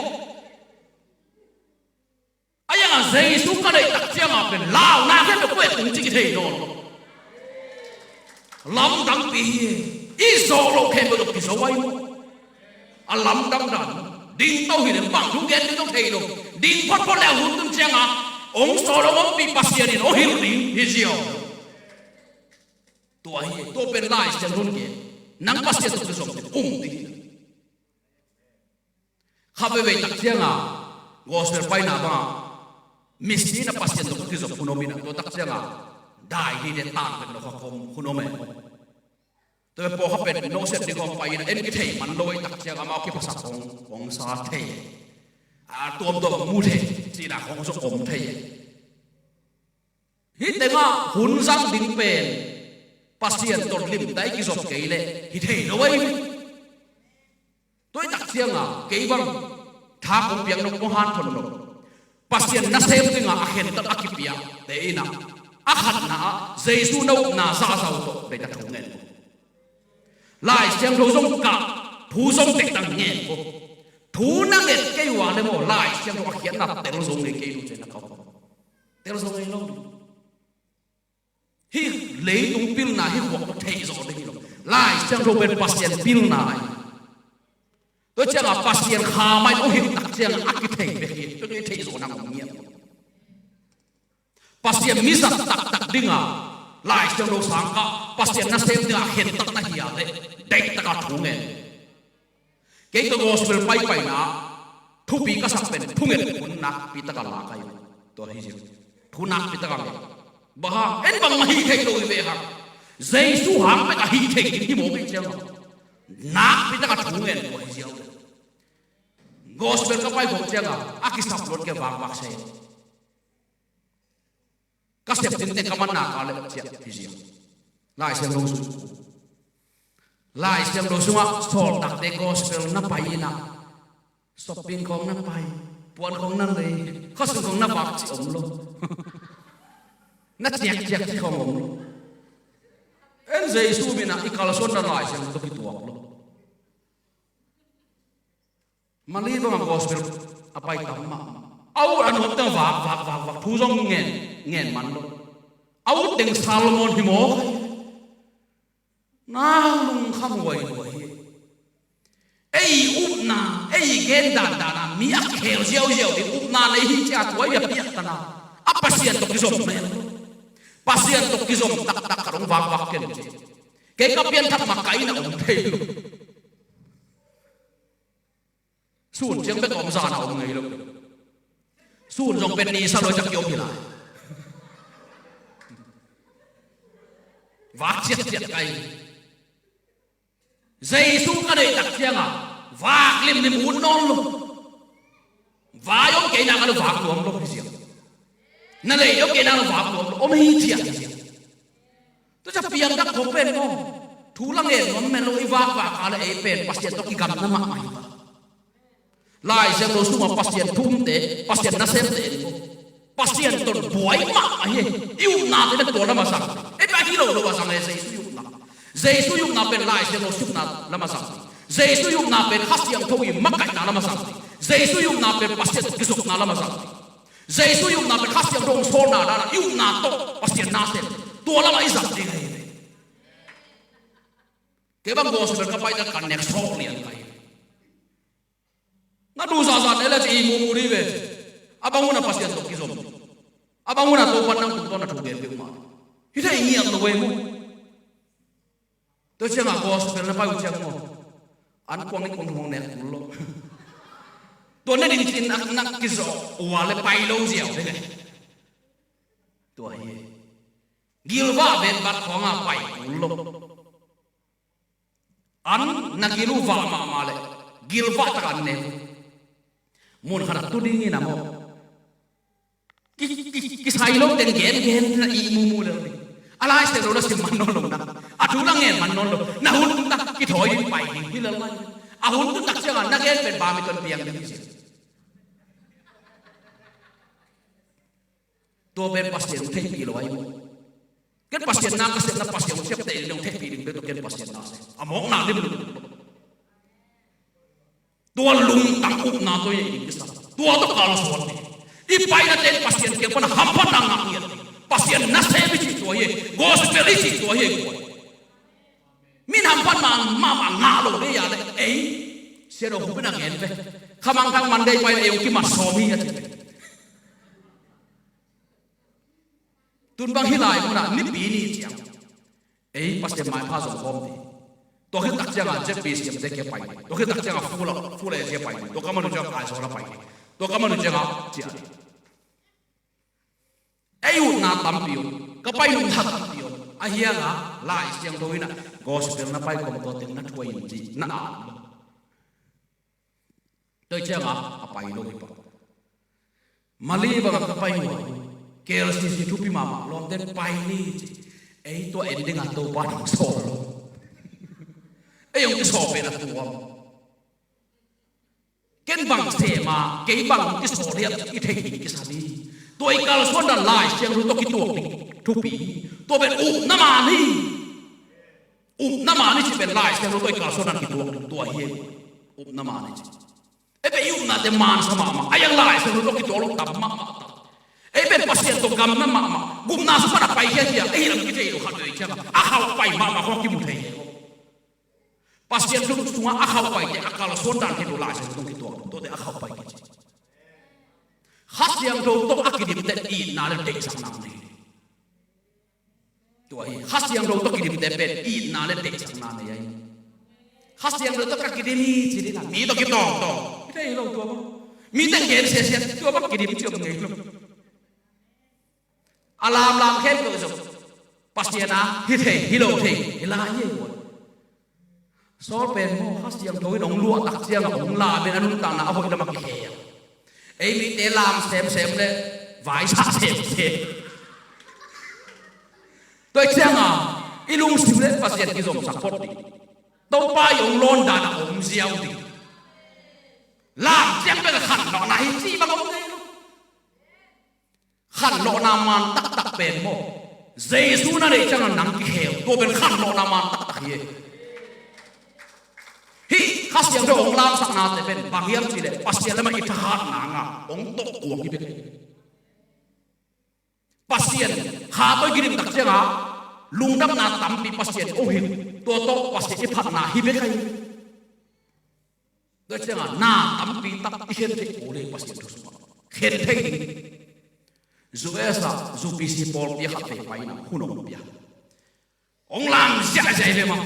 A iang a Jesu ka deih tak ciang a pen launa khempeuh kuai tung ci kithei nawn. Lamdangpi hi. I zawh loh khempeuh tawh kizo ahi maw. A lamdang dan. Ding to hi leh bang thu gen ding to thei lo. Ding photphot le a hun tun ciang a hong sawl hong ompih Pasian in hong hilh ding hi ziau. Tua hi, tua pen Lai Siangtho in gen. Nang Pasian tawh kizom ding, um ding hi. Kha veivei tak ciang a gospel paina bang a, misi in a Pasian tawh ka kizom hun om in a, tua tak ciang a dai dide tangvet lo kha khawm hun om e. Tua pawh kha pen no set ding khawm pai in a, en kithei man lo ei tak ciang a, amau kiphasak hong, hong sa thei. A tuamtuam mu thei, cihna khawng zong om thei. Hih tengah hun zang ding pen Pasian tawh limta i kizop kei leh hi thei lo ahi. Tua hi tak ciang a kei bang tha kong piak nop, kong hanthawn nop, Pasian nasem dingah a khentat a kipiakte in ah, a khatna ah Jesu na upna zahzah uh tawh deihtak thu ngen. Lai Siangtho zong kah, thu zong deihtak ngen ko. Thu na nget kei uh a leh maw, Lai Siangtho a khiatna tel zo ngei kei uh ci-in a kau. Tel zo ngei lo. Hih leitung pilna hih khuak tawh theih zawh ding hi lo. Lai Siangtho pen Pasian pilna ahi. Tua ciangah Pasian kha mai hong hilh tak ciangah a kithei bek hi. Tua kithei zawh nang om ngiat. Pasian mizat taktak dingah Lai Siangtho sang kah, Pasian nasem dingah khentatna hi a leh, deihtakah thu ngen. Kei ka gospel paipaina thupi ka sak pen thunget hun nakpi taka lak ahi. Tua hi ziau. Thu nakpi taka ngen. Bang hang, en bangmah hih theih loh hi ve hang. Jesu hang bek a hih theih ding hi mawk hi ciang a, nakpi taka thu ngen tua hi ziau. Gospel ka pai khawm ciang a, a kisap luat kei vakvak se. Ka sep ding teng ka manna ka leh ciah hi ziau. Lai Siangtho sung. Lai Siangtho sungah sawltakte gospel na pai in ah, shopping khawng na pai, puan khawng na lei, khasung khawng na vak cih om lo. Na ciakciak cih khawng om lo. En Jesu min ah i kalsuanna Lai Siangtho tawh kituak lo. Mali bangah gospel a pai tam mah. A ut a nuam teng vak, vak, vak, vak, thu zong ngen, ngen man lo. A ut teng Solomon hi mawk. Na lungkham huaihuai hi. Ei upna, ei gen dandan a mi a khel ziauziau ding upna nei hi cia tua i a piak tana. A Pasian tawh kizom mel lo. Pasian tawh kizom taktak ka dong vakvak ken ci. Kei ka pianthak mah ka inn ah om thei lo. Sun ciang bek a om, zan a om ngei lo. Sun zong pen ni sa lo ciang kiom hi lai. Vak ciatciat kai. Jesu ka deih tak ciang a vak limlim ut nawn lo. Vai om kei nak a lo vak nuam lo hi ziau. Na lei om kei nak a lo vak nuam lo. Om hi ciah hi ziau. Tua ciang piang dak khawng pen maw. Thu la ngen nuam mel lo, i vakvak a le ei pen Pasian tawh kigamna mahmah hi ta. Lai Siangtho sungah Pasian thumte, Pasian nasemte en ko. Pasian tawh buai mahmah hi. I upnate na tua lam a zang. Ei pen hi lo lo a zang e, Jesu i upna. Jesu i upna pen Lai Siangtho sukna lam a zang. Jesu i upna pen Kha Siangtho i makaihna lam a zang. Jesu i upna pen Pasian tawh kizopna lam a zang. Jesu i upna pen Kha Siangtho hong sawlna dan a i upna tawh Pasian nasem. Tua lam a i zang ding ahi ve. Kei bang gospel ka paina kan nek sawk lian ka hi. Na du zahzah ne le ci i mumu dih ve. A bang hun a Pasian tawh kizom. A bang hun a Topa'n nang tung tawh na thu gen peuhmah. Hi thei ngiat lo ve mu. Tua ciangah gospel na pai uh ciang maw, an kuang nih kuang hong nek kul lo. Tua ne ding cin nak nak kizawh ua le pai lo ziau ding e. Tua hi. Gilvah vet bat khawngah pai kul lo. An na gil uh vah mahmah leh gilvah tak an ne uh. Mun khat a tu ding in a maw, ki, ki, kisai lo teng gen gen na i mumu lel ding. A Lai Siangtho na sim man nawn lo na, a thu la ngen man nawn lo na, hun tak kithawi ding pai ding hi lel mai. A hun tu tak ciangah na gen pen badminton piang ding hi sia. Tua pen Pasian hong theihpih lo ahi maw? Ken Pasian na ka sepna, Pasian hong siapteh ding hong theihpih ding bek tawh ken Pasian na sem a mawkna lim lo. Tua lungtang upna tawh i ding kisa. Tua tawh kalsuan ding. I paina ten Pasian kiang pana hamphatna ngah ngiat ding. Pasian nasem i cih tua hi. Gospel i cih tua hi. Min hamphat mahmah ngah lo dei a le ei. Sia do hu bena ngen ve. Khamangthang Monday pai ei hong kimat sawm hi a ci ve. Tun bang hih lai munah nipi ni ciang ei Pasian maipha zong hawm ding. Tua khit tak ciangah Z B C M te kia pai ding. Tua khit tak ciangah Full, Full Asia pai ding. Tua ka man uh ciangah Aizawl a pai ding. Tua ka man uh ciangah ciah ding. Ei utna tampi om. Ka pai nopna tampi om. A hiangah Lai Siangtho in ah gospel na pai khawm tua teng na thuai in ci na am lo. Tua ciangah a pai lo hi pah. Mali bangah ka pai uh a, K L C C thupi mahmah lawmten pai ni ci. Ei tua en dingah Topa nong sawl lo. Ei hong kisawl pen a tuam. Ken bang sema kei bang hong kisawl hiam i thei ding kisa ni. Tua i kalsuan dan Lai Siangtho tawh kituak ding thupi hi. Tua pen upna man hi. Upna man hi ci pen Lai Siangtho tawh i kalsuan dan kituak ding tua hi. Upna man hi ci. Ei pen i upnate mansa mahmah a, ei ang Lai Siangtho tawh kituak lo tam mahmah ta. Ei pen Pasian tawh gamna mahmah, gupna sung pan a pai hiahiah ei lam kithei lo khat vei ciangah a khauh pai mahmah khawng kimu thei hi. Pasian thu sungah a khauh paite a kalsuan dan hi lo, Lai Siangtho tawh kituak lo tuate a khauh pai kici. Kha Siangtho tawh a kidimte itna le deihsakna nei. Tua hi, Kha Siangtho tawh kidimte pen itna le deihsakna nei ahi. Kha Siangtho tawh ka kidim hi ci ding a, mi tawh kitawngtawng hi thei lo tua bang. Mi teng gen siasia tua bang kidim ci om ngei lo. A lamlam khempeuh zong Pasian a hi thei hi lo thei hi lai hi. Saul pen maw, Kha Siangtho in hong luah tak ciangah hong lam in a nuntakna a hoih lam a kikhel. Ei mite lam semsem le vaisa semsem. Tua ciangah i lungsim le Pasian kizomsak phot ding. Topa i hong lawn dan a om ziau ding. Lam ciang bek a khanlawhna hi ci bang om ngei lo. Khanlawhna man taktak pen maw, Jesu na neih ciangin nang kikhel, tua pen khanlawhna man taktak hi. Hih Kha Siangtho hong lamsaknate pen bang hiam cihleh Pasian lamah i thahatna ngah hong tawh kuang hi bek. Pasian kha tawh i kidim tak ciangah lungdamna tampi Pasian hong hilh, tua tawh Pasian i phatna hi bek ahi. Tua ciangah na tampi tak i khen theih kul hi Pasian thu sungah. Khen thei ding. U S a U P C pawlpi a khat vei pai in a hun hong pia. Hong lam ziahziah hi ve mah.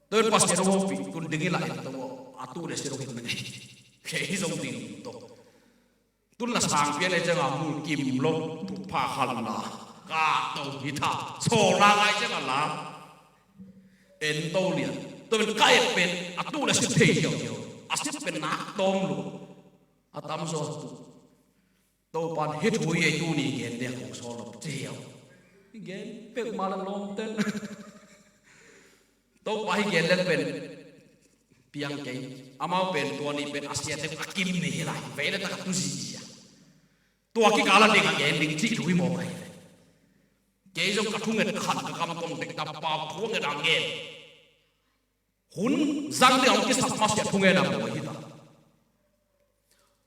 Tua in Pasian hong hopih tun ding hi lah in tua a tu le si lo hi na ngei. Khe hi zong ding to. Tun la sang pian le ciangah mul kim lo, thupha khan la, kahto hi tha, sawlna ngai ciangah la en to lian. Tua pen ka et pen a tu le sip thei hiauhiau. A sip pen nak tawm lo. A tamzaw a tu. Topan hih thu hi ei tuni gen dek kong sawl lo ci hiau. I gen peuhmah la lawmten. Topa hi gen leng pen piang kei. Amau pen tua ni pen a siate a kim ni hi lai. Vei le taka tu zizia. Tua kikala ding a gen ding cih thu hi mawk ahi ve. Kei zong ka thunget khan ka kam tong dek ta pau thunget a ngen. Hun zang ding a hong kisap masiah thungen a bawi hi ta.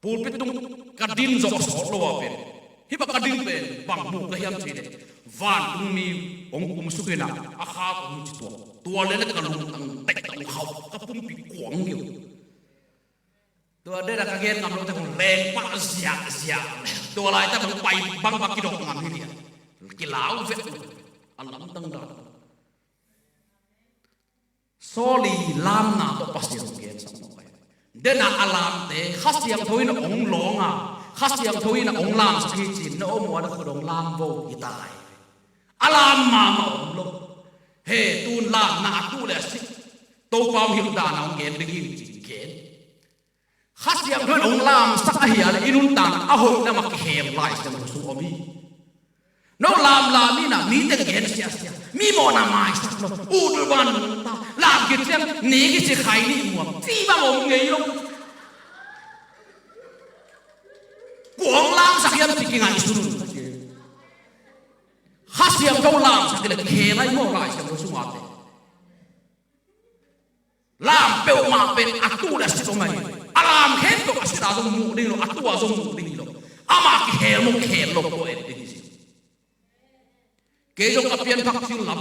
Pulpit tung ka din zawh a sawt lo a pen. Hih bang ka din pen bang mu ka hiam cih leh, vantungmi hong kumsuk in a, a khak hong ci tuak. Tua leh leh ka lungtang tek tang khau, ka pumpi kuang ngeu. Tua dena ka gen ngam lote hong leng pah ziahziah. Tua laita hong pai bang bang kidok ngam hi lian. Kilau vet lo. A lamdang dan. Saul i lamna tawh Pasian hong gensak mawk ahi. Dena a lamte Kha Siangtho in a hong lawng a, Kha Siangtho in a hong lamsak hi ci-in na om uh a na khut hong lam vo hi ta hi. A lam mahmah om lo. He, tun lamna a tu le a sik Topa hong hilh dan a hong gen ding hi ci-in gen. Kha Siangtho in hong lamsak ahi a leh i nuntakna a hoihna mah kihel Lai Siangtho sung om hi. No lamlam in a mi teng gen siasia, mi mawhna maisak lo, ut lo ban ta, lam khit ciang ni kici khai nih muam ci bang om ngei lo. Kua hong lamsak hiam ci kingaihsun un. Kha Siangtho lamsak hi leh kihel ahi maw Lai Siangtho sungah te. Lam peuhmah pen a tu le a sit om ahi. A lam khempeuh a sit a zong muh ding lo, a tu a zong muh ding lo. Amah kihel maw kihel lo tua en ding hi. Kei zong ka pianthak thil lam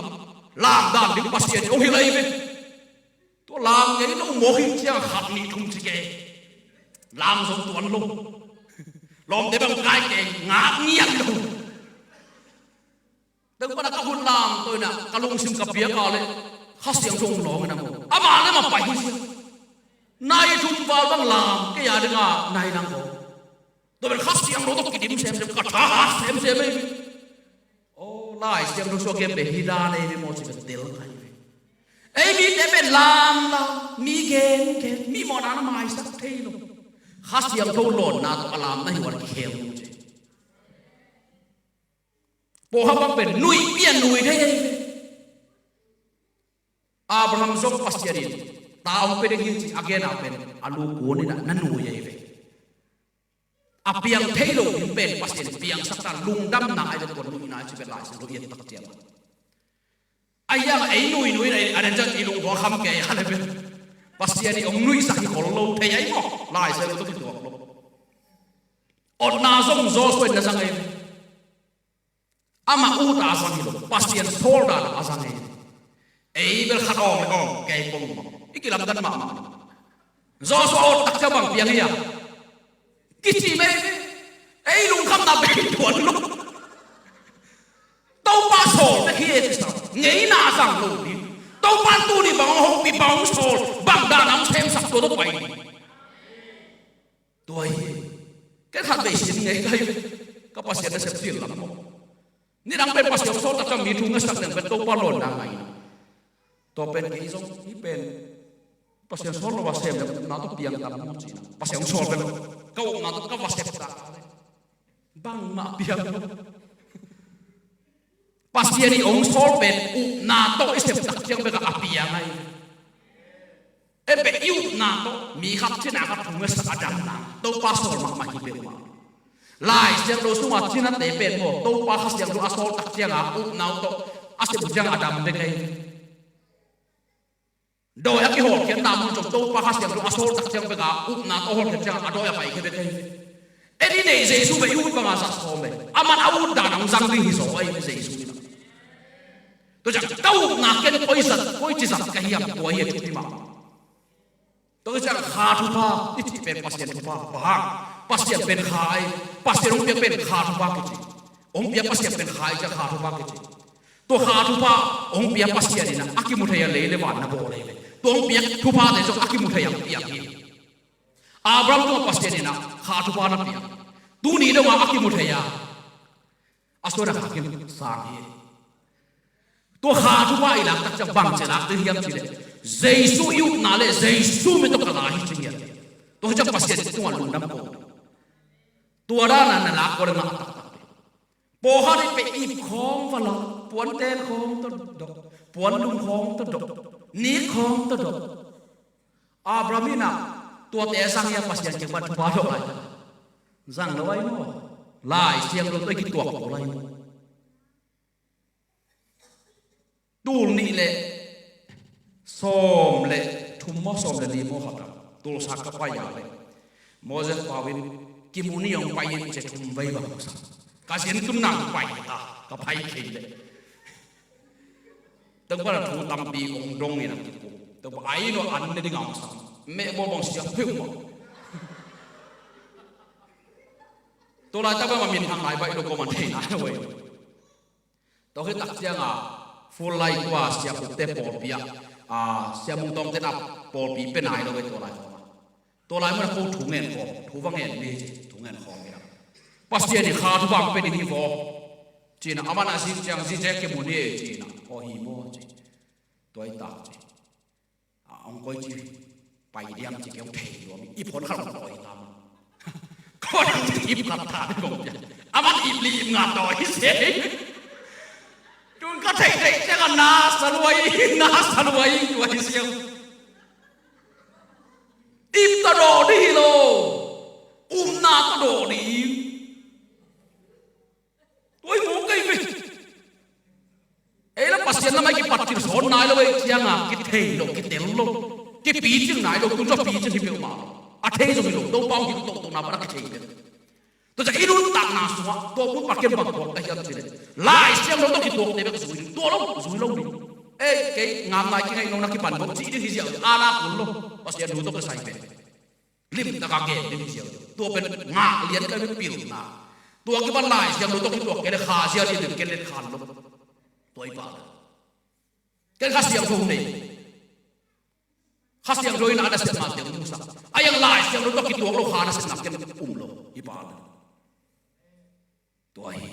lam dan ding Pasian hong hilh ahi ve. Tua lam ngei lo mawk hi ciang khat nih thum ci kei. Lam zong tuan lo. Lawmte bang kai kei ngak ngiat lo. Teng pana ka hun lam tawh in a ka lungsim ka piak a leh Kha Siangtho hong lawng in a maw. Amah le mah pai hi sia. Nai thum val bang lam kei a ding a nai nang ko. Tua pen Kha Siangtho tawh kidim semsem ka tha semsem ei. Aw Lai Siangtho suak gen pen hi dan ei ve maw ci pen tel ka hi ve. Ei mite pen lam lam mi gen gen mi mawhna na maisak thei lo. Kha Siangtho lawnna tawh a lamna hi wan kikhel lo ci. Pawlkhat bang pen nuihpih a nui thei. Abraham zong Pasian in ta hong pia ding hi ci a gen a pen a lu kuan in a na nui ahi ve. A piang thei lo ding pen Pasian in piangsak ta lungdamna ahi ve tua nuihna ahi ci pen Lai Siangtho i et tak ciang. Ahi hang ei nuinui na a den ciang i lungkua kham kei a le pen Pasian in hong nuihsak hi khol lo thei ahi maw Lai Siangtho tawh kituak lo. Otna zong Joshua in na zang ahi ve. Amah ut a zang hi lo, Pasian sawl dan a zang hi. Ei bel khat awng le awng kei pong mah i kilamdan mahmah. Joshua ut tak cia bang piang hi a kici mei. Ei lungkhamna bei tuan lo. Topa sawl bek hi e kisa ngeina zang lo hi. Topa tuni bang hong hopih bang hong sawl bang dan a hong semsak tua tawh pai hi. Tua hi. Ken khat vei sin ngei ka hi ve. Ka Pasian nasep thil lam maw. Nidang pen Pasian hong sawl tak ciang mi thu ngasak leng pen Topa lawnna ngai. Tua pen kei zong hi pen Pasian sawl lo a sem leng upna tawh piang tam maw cina. Pasian hong sawl pen ka upna tawh ka va sep tak. Bangmah piang lo. Pasian i hong sawl pen upna tawh i sep tak ciang bek a piang ahi. En bek i upna tawh mi khat cina khat thu ngasak a damna Topa sawl mahmah hi peuhmah. Lai Siangtho sungah cinate pen maw Topa Kha Siangtho a sawl tak cianga upna uh tawh a sep uh cianga dam bek ahi. Dawi a kihawlkhiatna mun zong Topa Kha Siangtho a sawl tak ciang beka upna tawh hawlkhiat cianga a dawi a paikhe bek ahi. En i neih Jesu bek i ut banga zat sawm e. Aman a ut dan a hong zang ding hi zaw ahi Jesu in a. Tua ciang ka upna ken koi zat koi ci zat ka hiam tua hi a thupi mah. Tua ciang Kha Thupha i cih pen Pasian Thupha bang hang Pasian pen Kha ahi. Pasian hong piak pen Kha Thupha kici. Hong piak Pasian pen Kha ahi ciang Kha Thupha kici. Tua Kha Thupha hong pia Pasian in a kimu thei a lei le van na bawl ahi ve. Tua hong pia thuphate zong a kimu thei a hong piang hi. Abraham tungah Pasian in a Kha Thupha na piang. Tuni dongah a kimu thei a a suan a khakin sang hi. Tua Kha Thupha i lak tak ciang bang ci lak ding hiam cih leh Jesu i upna le Jesu min tawh ka la hi ci ngiat. Tua hi ciang Pasian tungah lungdam ko. Tua dan a na lak ko le ngah taktak. Pawlkhat i pe ip khawng va la, puan ten khawng tawh dok, puan lum khawng tawh dok. Nik khawng tawh dawh. Abraham in ah tuate a zang hi a, Pasian kiang pan thupha dawh lai. Zang lo ahi maw? Lai Siangtho tawh i kituak lo lai maw? Tul nih le sawm le thum maw, sawm le li maw khat ah Tulsa ka pai a le Moses Pau in, "Kimu ni, hong pai in," ci a thum vei bang hong sa. Ka zin tun nang pai ta, ka pai kei le. Tengpal a thu tampi hong dong in a kipu. Tengpal a inn ah an ne ding a hong sam. Meh bawl bang siang peuhmah. Tua laitak bang a minthang lai baih lo, ko man thei nai lo ei. Tua khit tak ciang a full lai tua Sia Khup te pawlpi ah, a, Sia Mung Tawng te na pawlpi pe nai lo ei tua lai khawng a. Tua lai mun a ko thu ngen khawm, thu va ngen ni ci, thu ngen khawm hi a. Pasian in kha thu bang pe ding hi vaw. Ci-in a, aman a zin ciang, "Zin ciang kimu ni ei," ci-in a, "Aw hi maw," ci. Tua hi ta ci. A, hong koici pai diam ci keu thei lua mi. Ip hon khat hong tawi ta maw. Ko dang ci ip khat ta ding kong pia. Aman ip li ip nga tawi se. Tun ka theih theih ciang a na sa lua hi, na sa lua hi, tua hi siang. Ip ta dawh ding hi lo. Upna ta dawh ding. Tua hi maw kei ve. Ei la Pasian lamah i kipat kil sawn nai lo ei ciang a, kithei lo, kitel lo. Kipicing nai lo, tun zong picing hi peuhmah lo. A thei zong hi lo, Topa hong hilh tohtohna pan a kithei peuh. Tua ciang i nuntakna sungah, tua bun Pasian bang thuak ka hiam cih leh, Lai Siangtho tawh kituakte bek zui ding, tua lo, zui lo ding. Ei, kei ngam nai, kingaih nong na kipan lo, cih ding hi ziau, a na kul lo, Pasian thu tawh kisai pen. Limtak a gen ding hi ziau. Tua pen ngah lian ka hi, pilna. Tua kipan Lai Siangtho tawh kituak kei leh Kha Siangtho in ken let khan lo. Tua hi pah. Ken Kha Siangtho nei. Kha Siangtho in a nasepnate hong musak. A iang Lai Siangtho tawh kituak lo kha nasepna ken um lo. Hi pah. Tua hi.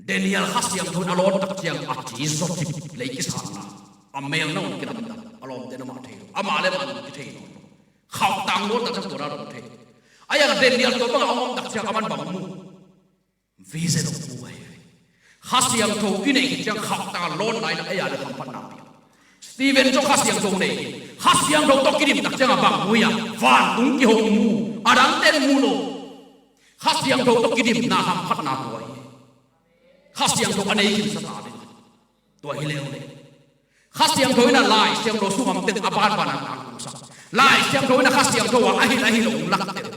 Daniel Kha Siangtho in a lawn tak ciang a ci zawcip, lei kisatna, a mel na hong kilamdang, a lawmte na mah thei lo, amah le amah na hong kithei nawn lo. Khauhtang lawn tak ciang tua na hong thei. A iang Daniel tua bangah hong om tak ciang aman bang mu? Vision hong mu ahi. Kha Siangtho i neih khit ciang khauhtang a lawn lai na ei a le hamphatna pia. Stephen zong Kha Siangtho nei hi. Kha Siangtho tawh kidim tak ciang a bang mu hi a? Vantung kihong mu. A dangte mu lo. Kha Siangtho tawh kidimna hamphatna tua hi. Kha Siangtho a nei khinsa ta ding. Tua hi leuleu. Kha Siangtho in a Lai Siangtho sung a om teng a banban a tangtungsak. Lai Siangtho in a Kha Siangtho a, a hilh a hilh hong laktel.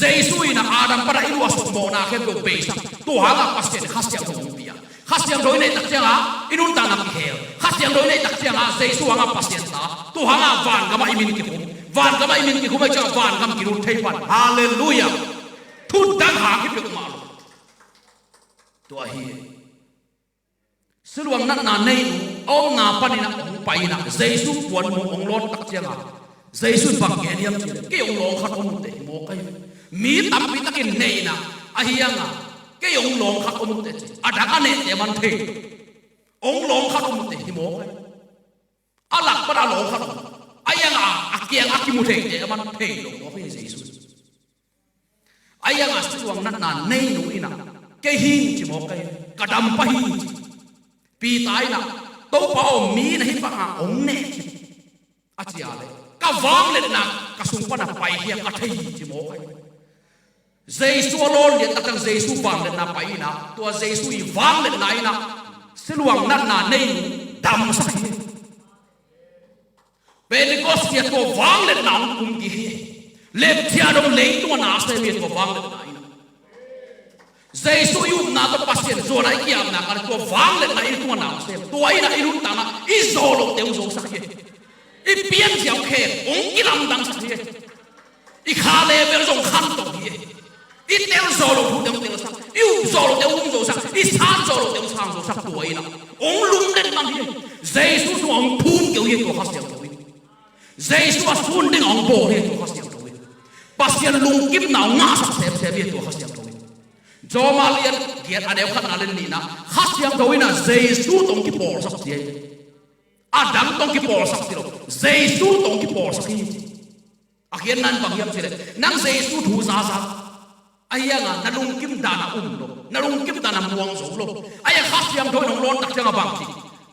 Jesu in a Adam pan a i luahsuk mawhna khempeuh beisak. Tua hangah Pasian Kha Siangtho hong pia. Kha Siangtho i neih tak ciangin i nuntakna kihel. Kha Siangtho i neih tak ciangin Jesu hangah Pasian ta. Tua hangah vangamah i min kikhum. Vangamah i min kikhum ahih ciangin vangam kilut thei pan. Halleluiah. Thu dang hang hi peuhmah lo. Tua hi. Siluang natna nei uh, a omna panin a hong pai in a, Jesu puan hong lawn tak ciangin Jesu in bang gen hiam cih leh, kei hong lawng khat om uh teh hi mawk ahi ve. Mi tampi takin nei in a, ahi hangin kei hong lawng khat om uh teh ci. A dang a neihte man thei. Hong lawng khat om uh teh hi mawk ahi. A lak pan a lawng khat om. Ahi hangin a kiang a kimu theite a man thei lo mawk ahi Jesu. Ahi hangin siluang natna nei nu in a, kei hi ing ci mawk ahi. Ka dam pah hi ing ci. Peter in a, Topa aw, mi na hih bangin hong neh ci. A ci a leh, ka vangliatna ka sung pan a pai hi a ka thei hi ci mawk ahi. Jesu a lawn lian tak ciang Jesu vangliatna pai in a, tua Jesu i vangliatna in a, siluang natna nei nu damsak hi. Pentecost ciang tua vangliatna hong kum kik hi. Lepchia dong leitung a na sem hi tua vangliatna in a. Jesu i upna tawh Pasian zuan a i kiamna kal tua vangliatna i tung a na sem. Tua in a i nuntakna i zo lote hong zosak hi. I pianzia uh khem hong kilamdangsak hi. I kha level zong khanto hi. I tel zo lote hong telsak. I up zo lote hong um zosak. I san zo lote hong sang zosak tua in a. Hong lunglet mang hi. Jesu sungah hong phum keu hi tua Kha Siangtho in. Jesu a sun ding hong bawl hi tua Kha Siangtho in. Pasian lungkimna hong ngahsak semsem hi tua Kha Siangtho in. Rom a lian giat a neu khatna le nihna, Kha Siangtho in a Jesu tawh hong kipawlsak ci hi. A dang tawh hong kipawlsak ci lo. Jesu tawh hong kipawlsak hi ci. A khiatna in bang hiam cih leh, nang Jesu thu zaza. Ahi hangin na lungkim dan a um lo. Na lungkim dan a muang zo lo. Ahi hangin Kha Siangtho in hong lawn tak ciangin bang ci?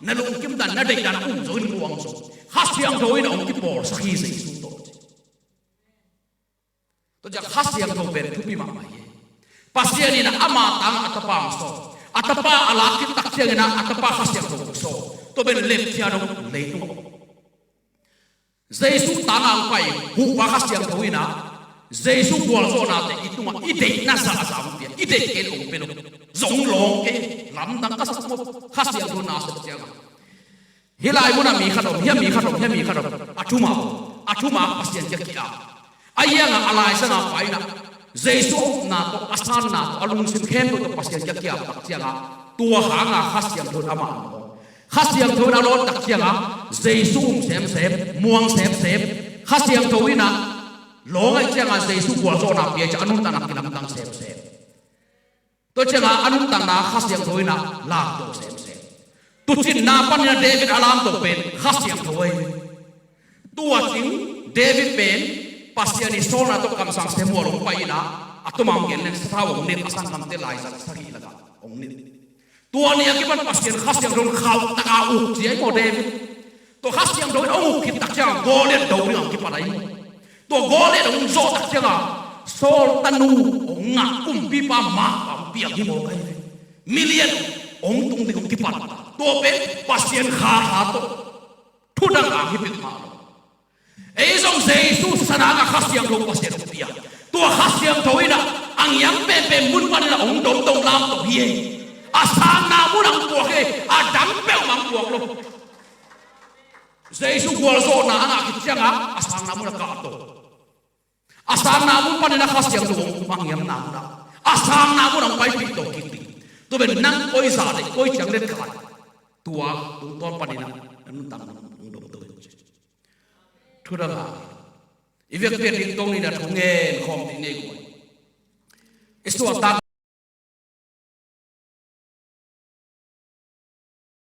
Na lungkim dan, na deih dan a um zo in muang zo. Kha Siangtho in a hong kipawlsak hi Jesu tawh. Tua ciang Kha Siangtho pen thupi mahmah hi. Pasian in ama tang a tapa hong sawl. A tapa a lak khit tak ciangin a tapa Kha Siangtho hong sawl. Tua pen lepcia dong leitung a om. Jesu tang a hong pai huhpa Kha Siangtho in a Jesu gualzawhnate i tungah i deihna zahzah hong pia. I deih kei hong pia lo. Zong lawng kei lamdang ka sak maw Kha Siangtho na sep ciangah. Hih lai munah mi khat om, hiah mi khat om, hiah mi khat om. A thumah om. A thumah Pasian kiang ki-ap. A hiangah a laisangah pai in a Jesu a upna tawh, a sanna tawh, a lungsim khempeuh tawh Pasian kiang ki-ap tak ciangah tua hangah Kha Siangtho in amah a om. Kha Siangtho in a lawt tak ciangah Jesu um semsem, muang semsem. Kha Siangtho in a lawng ahih ciangah Jesu gualzawhna pia ciang a nuntakna kilamdang semsem. Tua ciangah a nuntakna Kha Siangtho in a lakdaw semsem. Tuucinna panin a David a lamto pen Kha Siangtho ahi. Tua ciang David pen Pasian i sawlna tawh kamsang Samuel hong pai in a, a tuma hong gen leng sathau hong nit, a sanggamte laizang sagih lakah hong nit. Tua ni a kipan Pasian Kha Siangtho in khauh taka uk ci ahi maw David. Tua Kha Siangtho in hong uk khit tak ciangah Goliath do ding hong kipan ahi maw. Tua Goliath hong zawh tak ciangah Saul tanu hong ngah kumpipa mah hong piang hi maw kai ve. Milian hong tung ding hong kipan. Tua pen Pasian kha tha tawh thudang ang hi peuhmah lo. Ei zong Jesu sanangah Kha Siangtho Pasian hong pia. Tua Kha Siangtho in a ngiam penpen mun panin a hong domdom lamto hi ei. A sangna mun ang puak ei, a dang peuhmah ang puak lo. Jesu gualzawhna a ngah khit ciangah a sangna mun a kahto. A sangna mun panin a Kha Siangtho hong kum a ngiamna mun ah a sangna mun ang paipih to kik ding. Tua pen nang koi zah deih, koi ciang let khat. Tua tungtawn panin a nuntak nang hong domto in ci. Thudang a i vekpi a dingtong ni na thu ngen khawm ding nei guai. I suahtak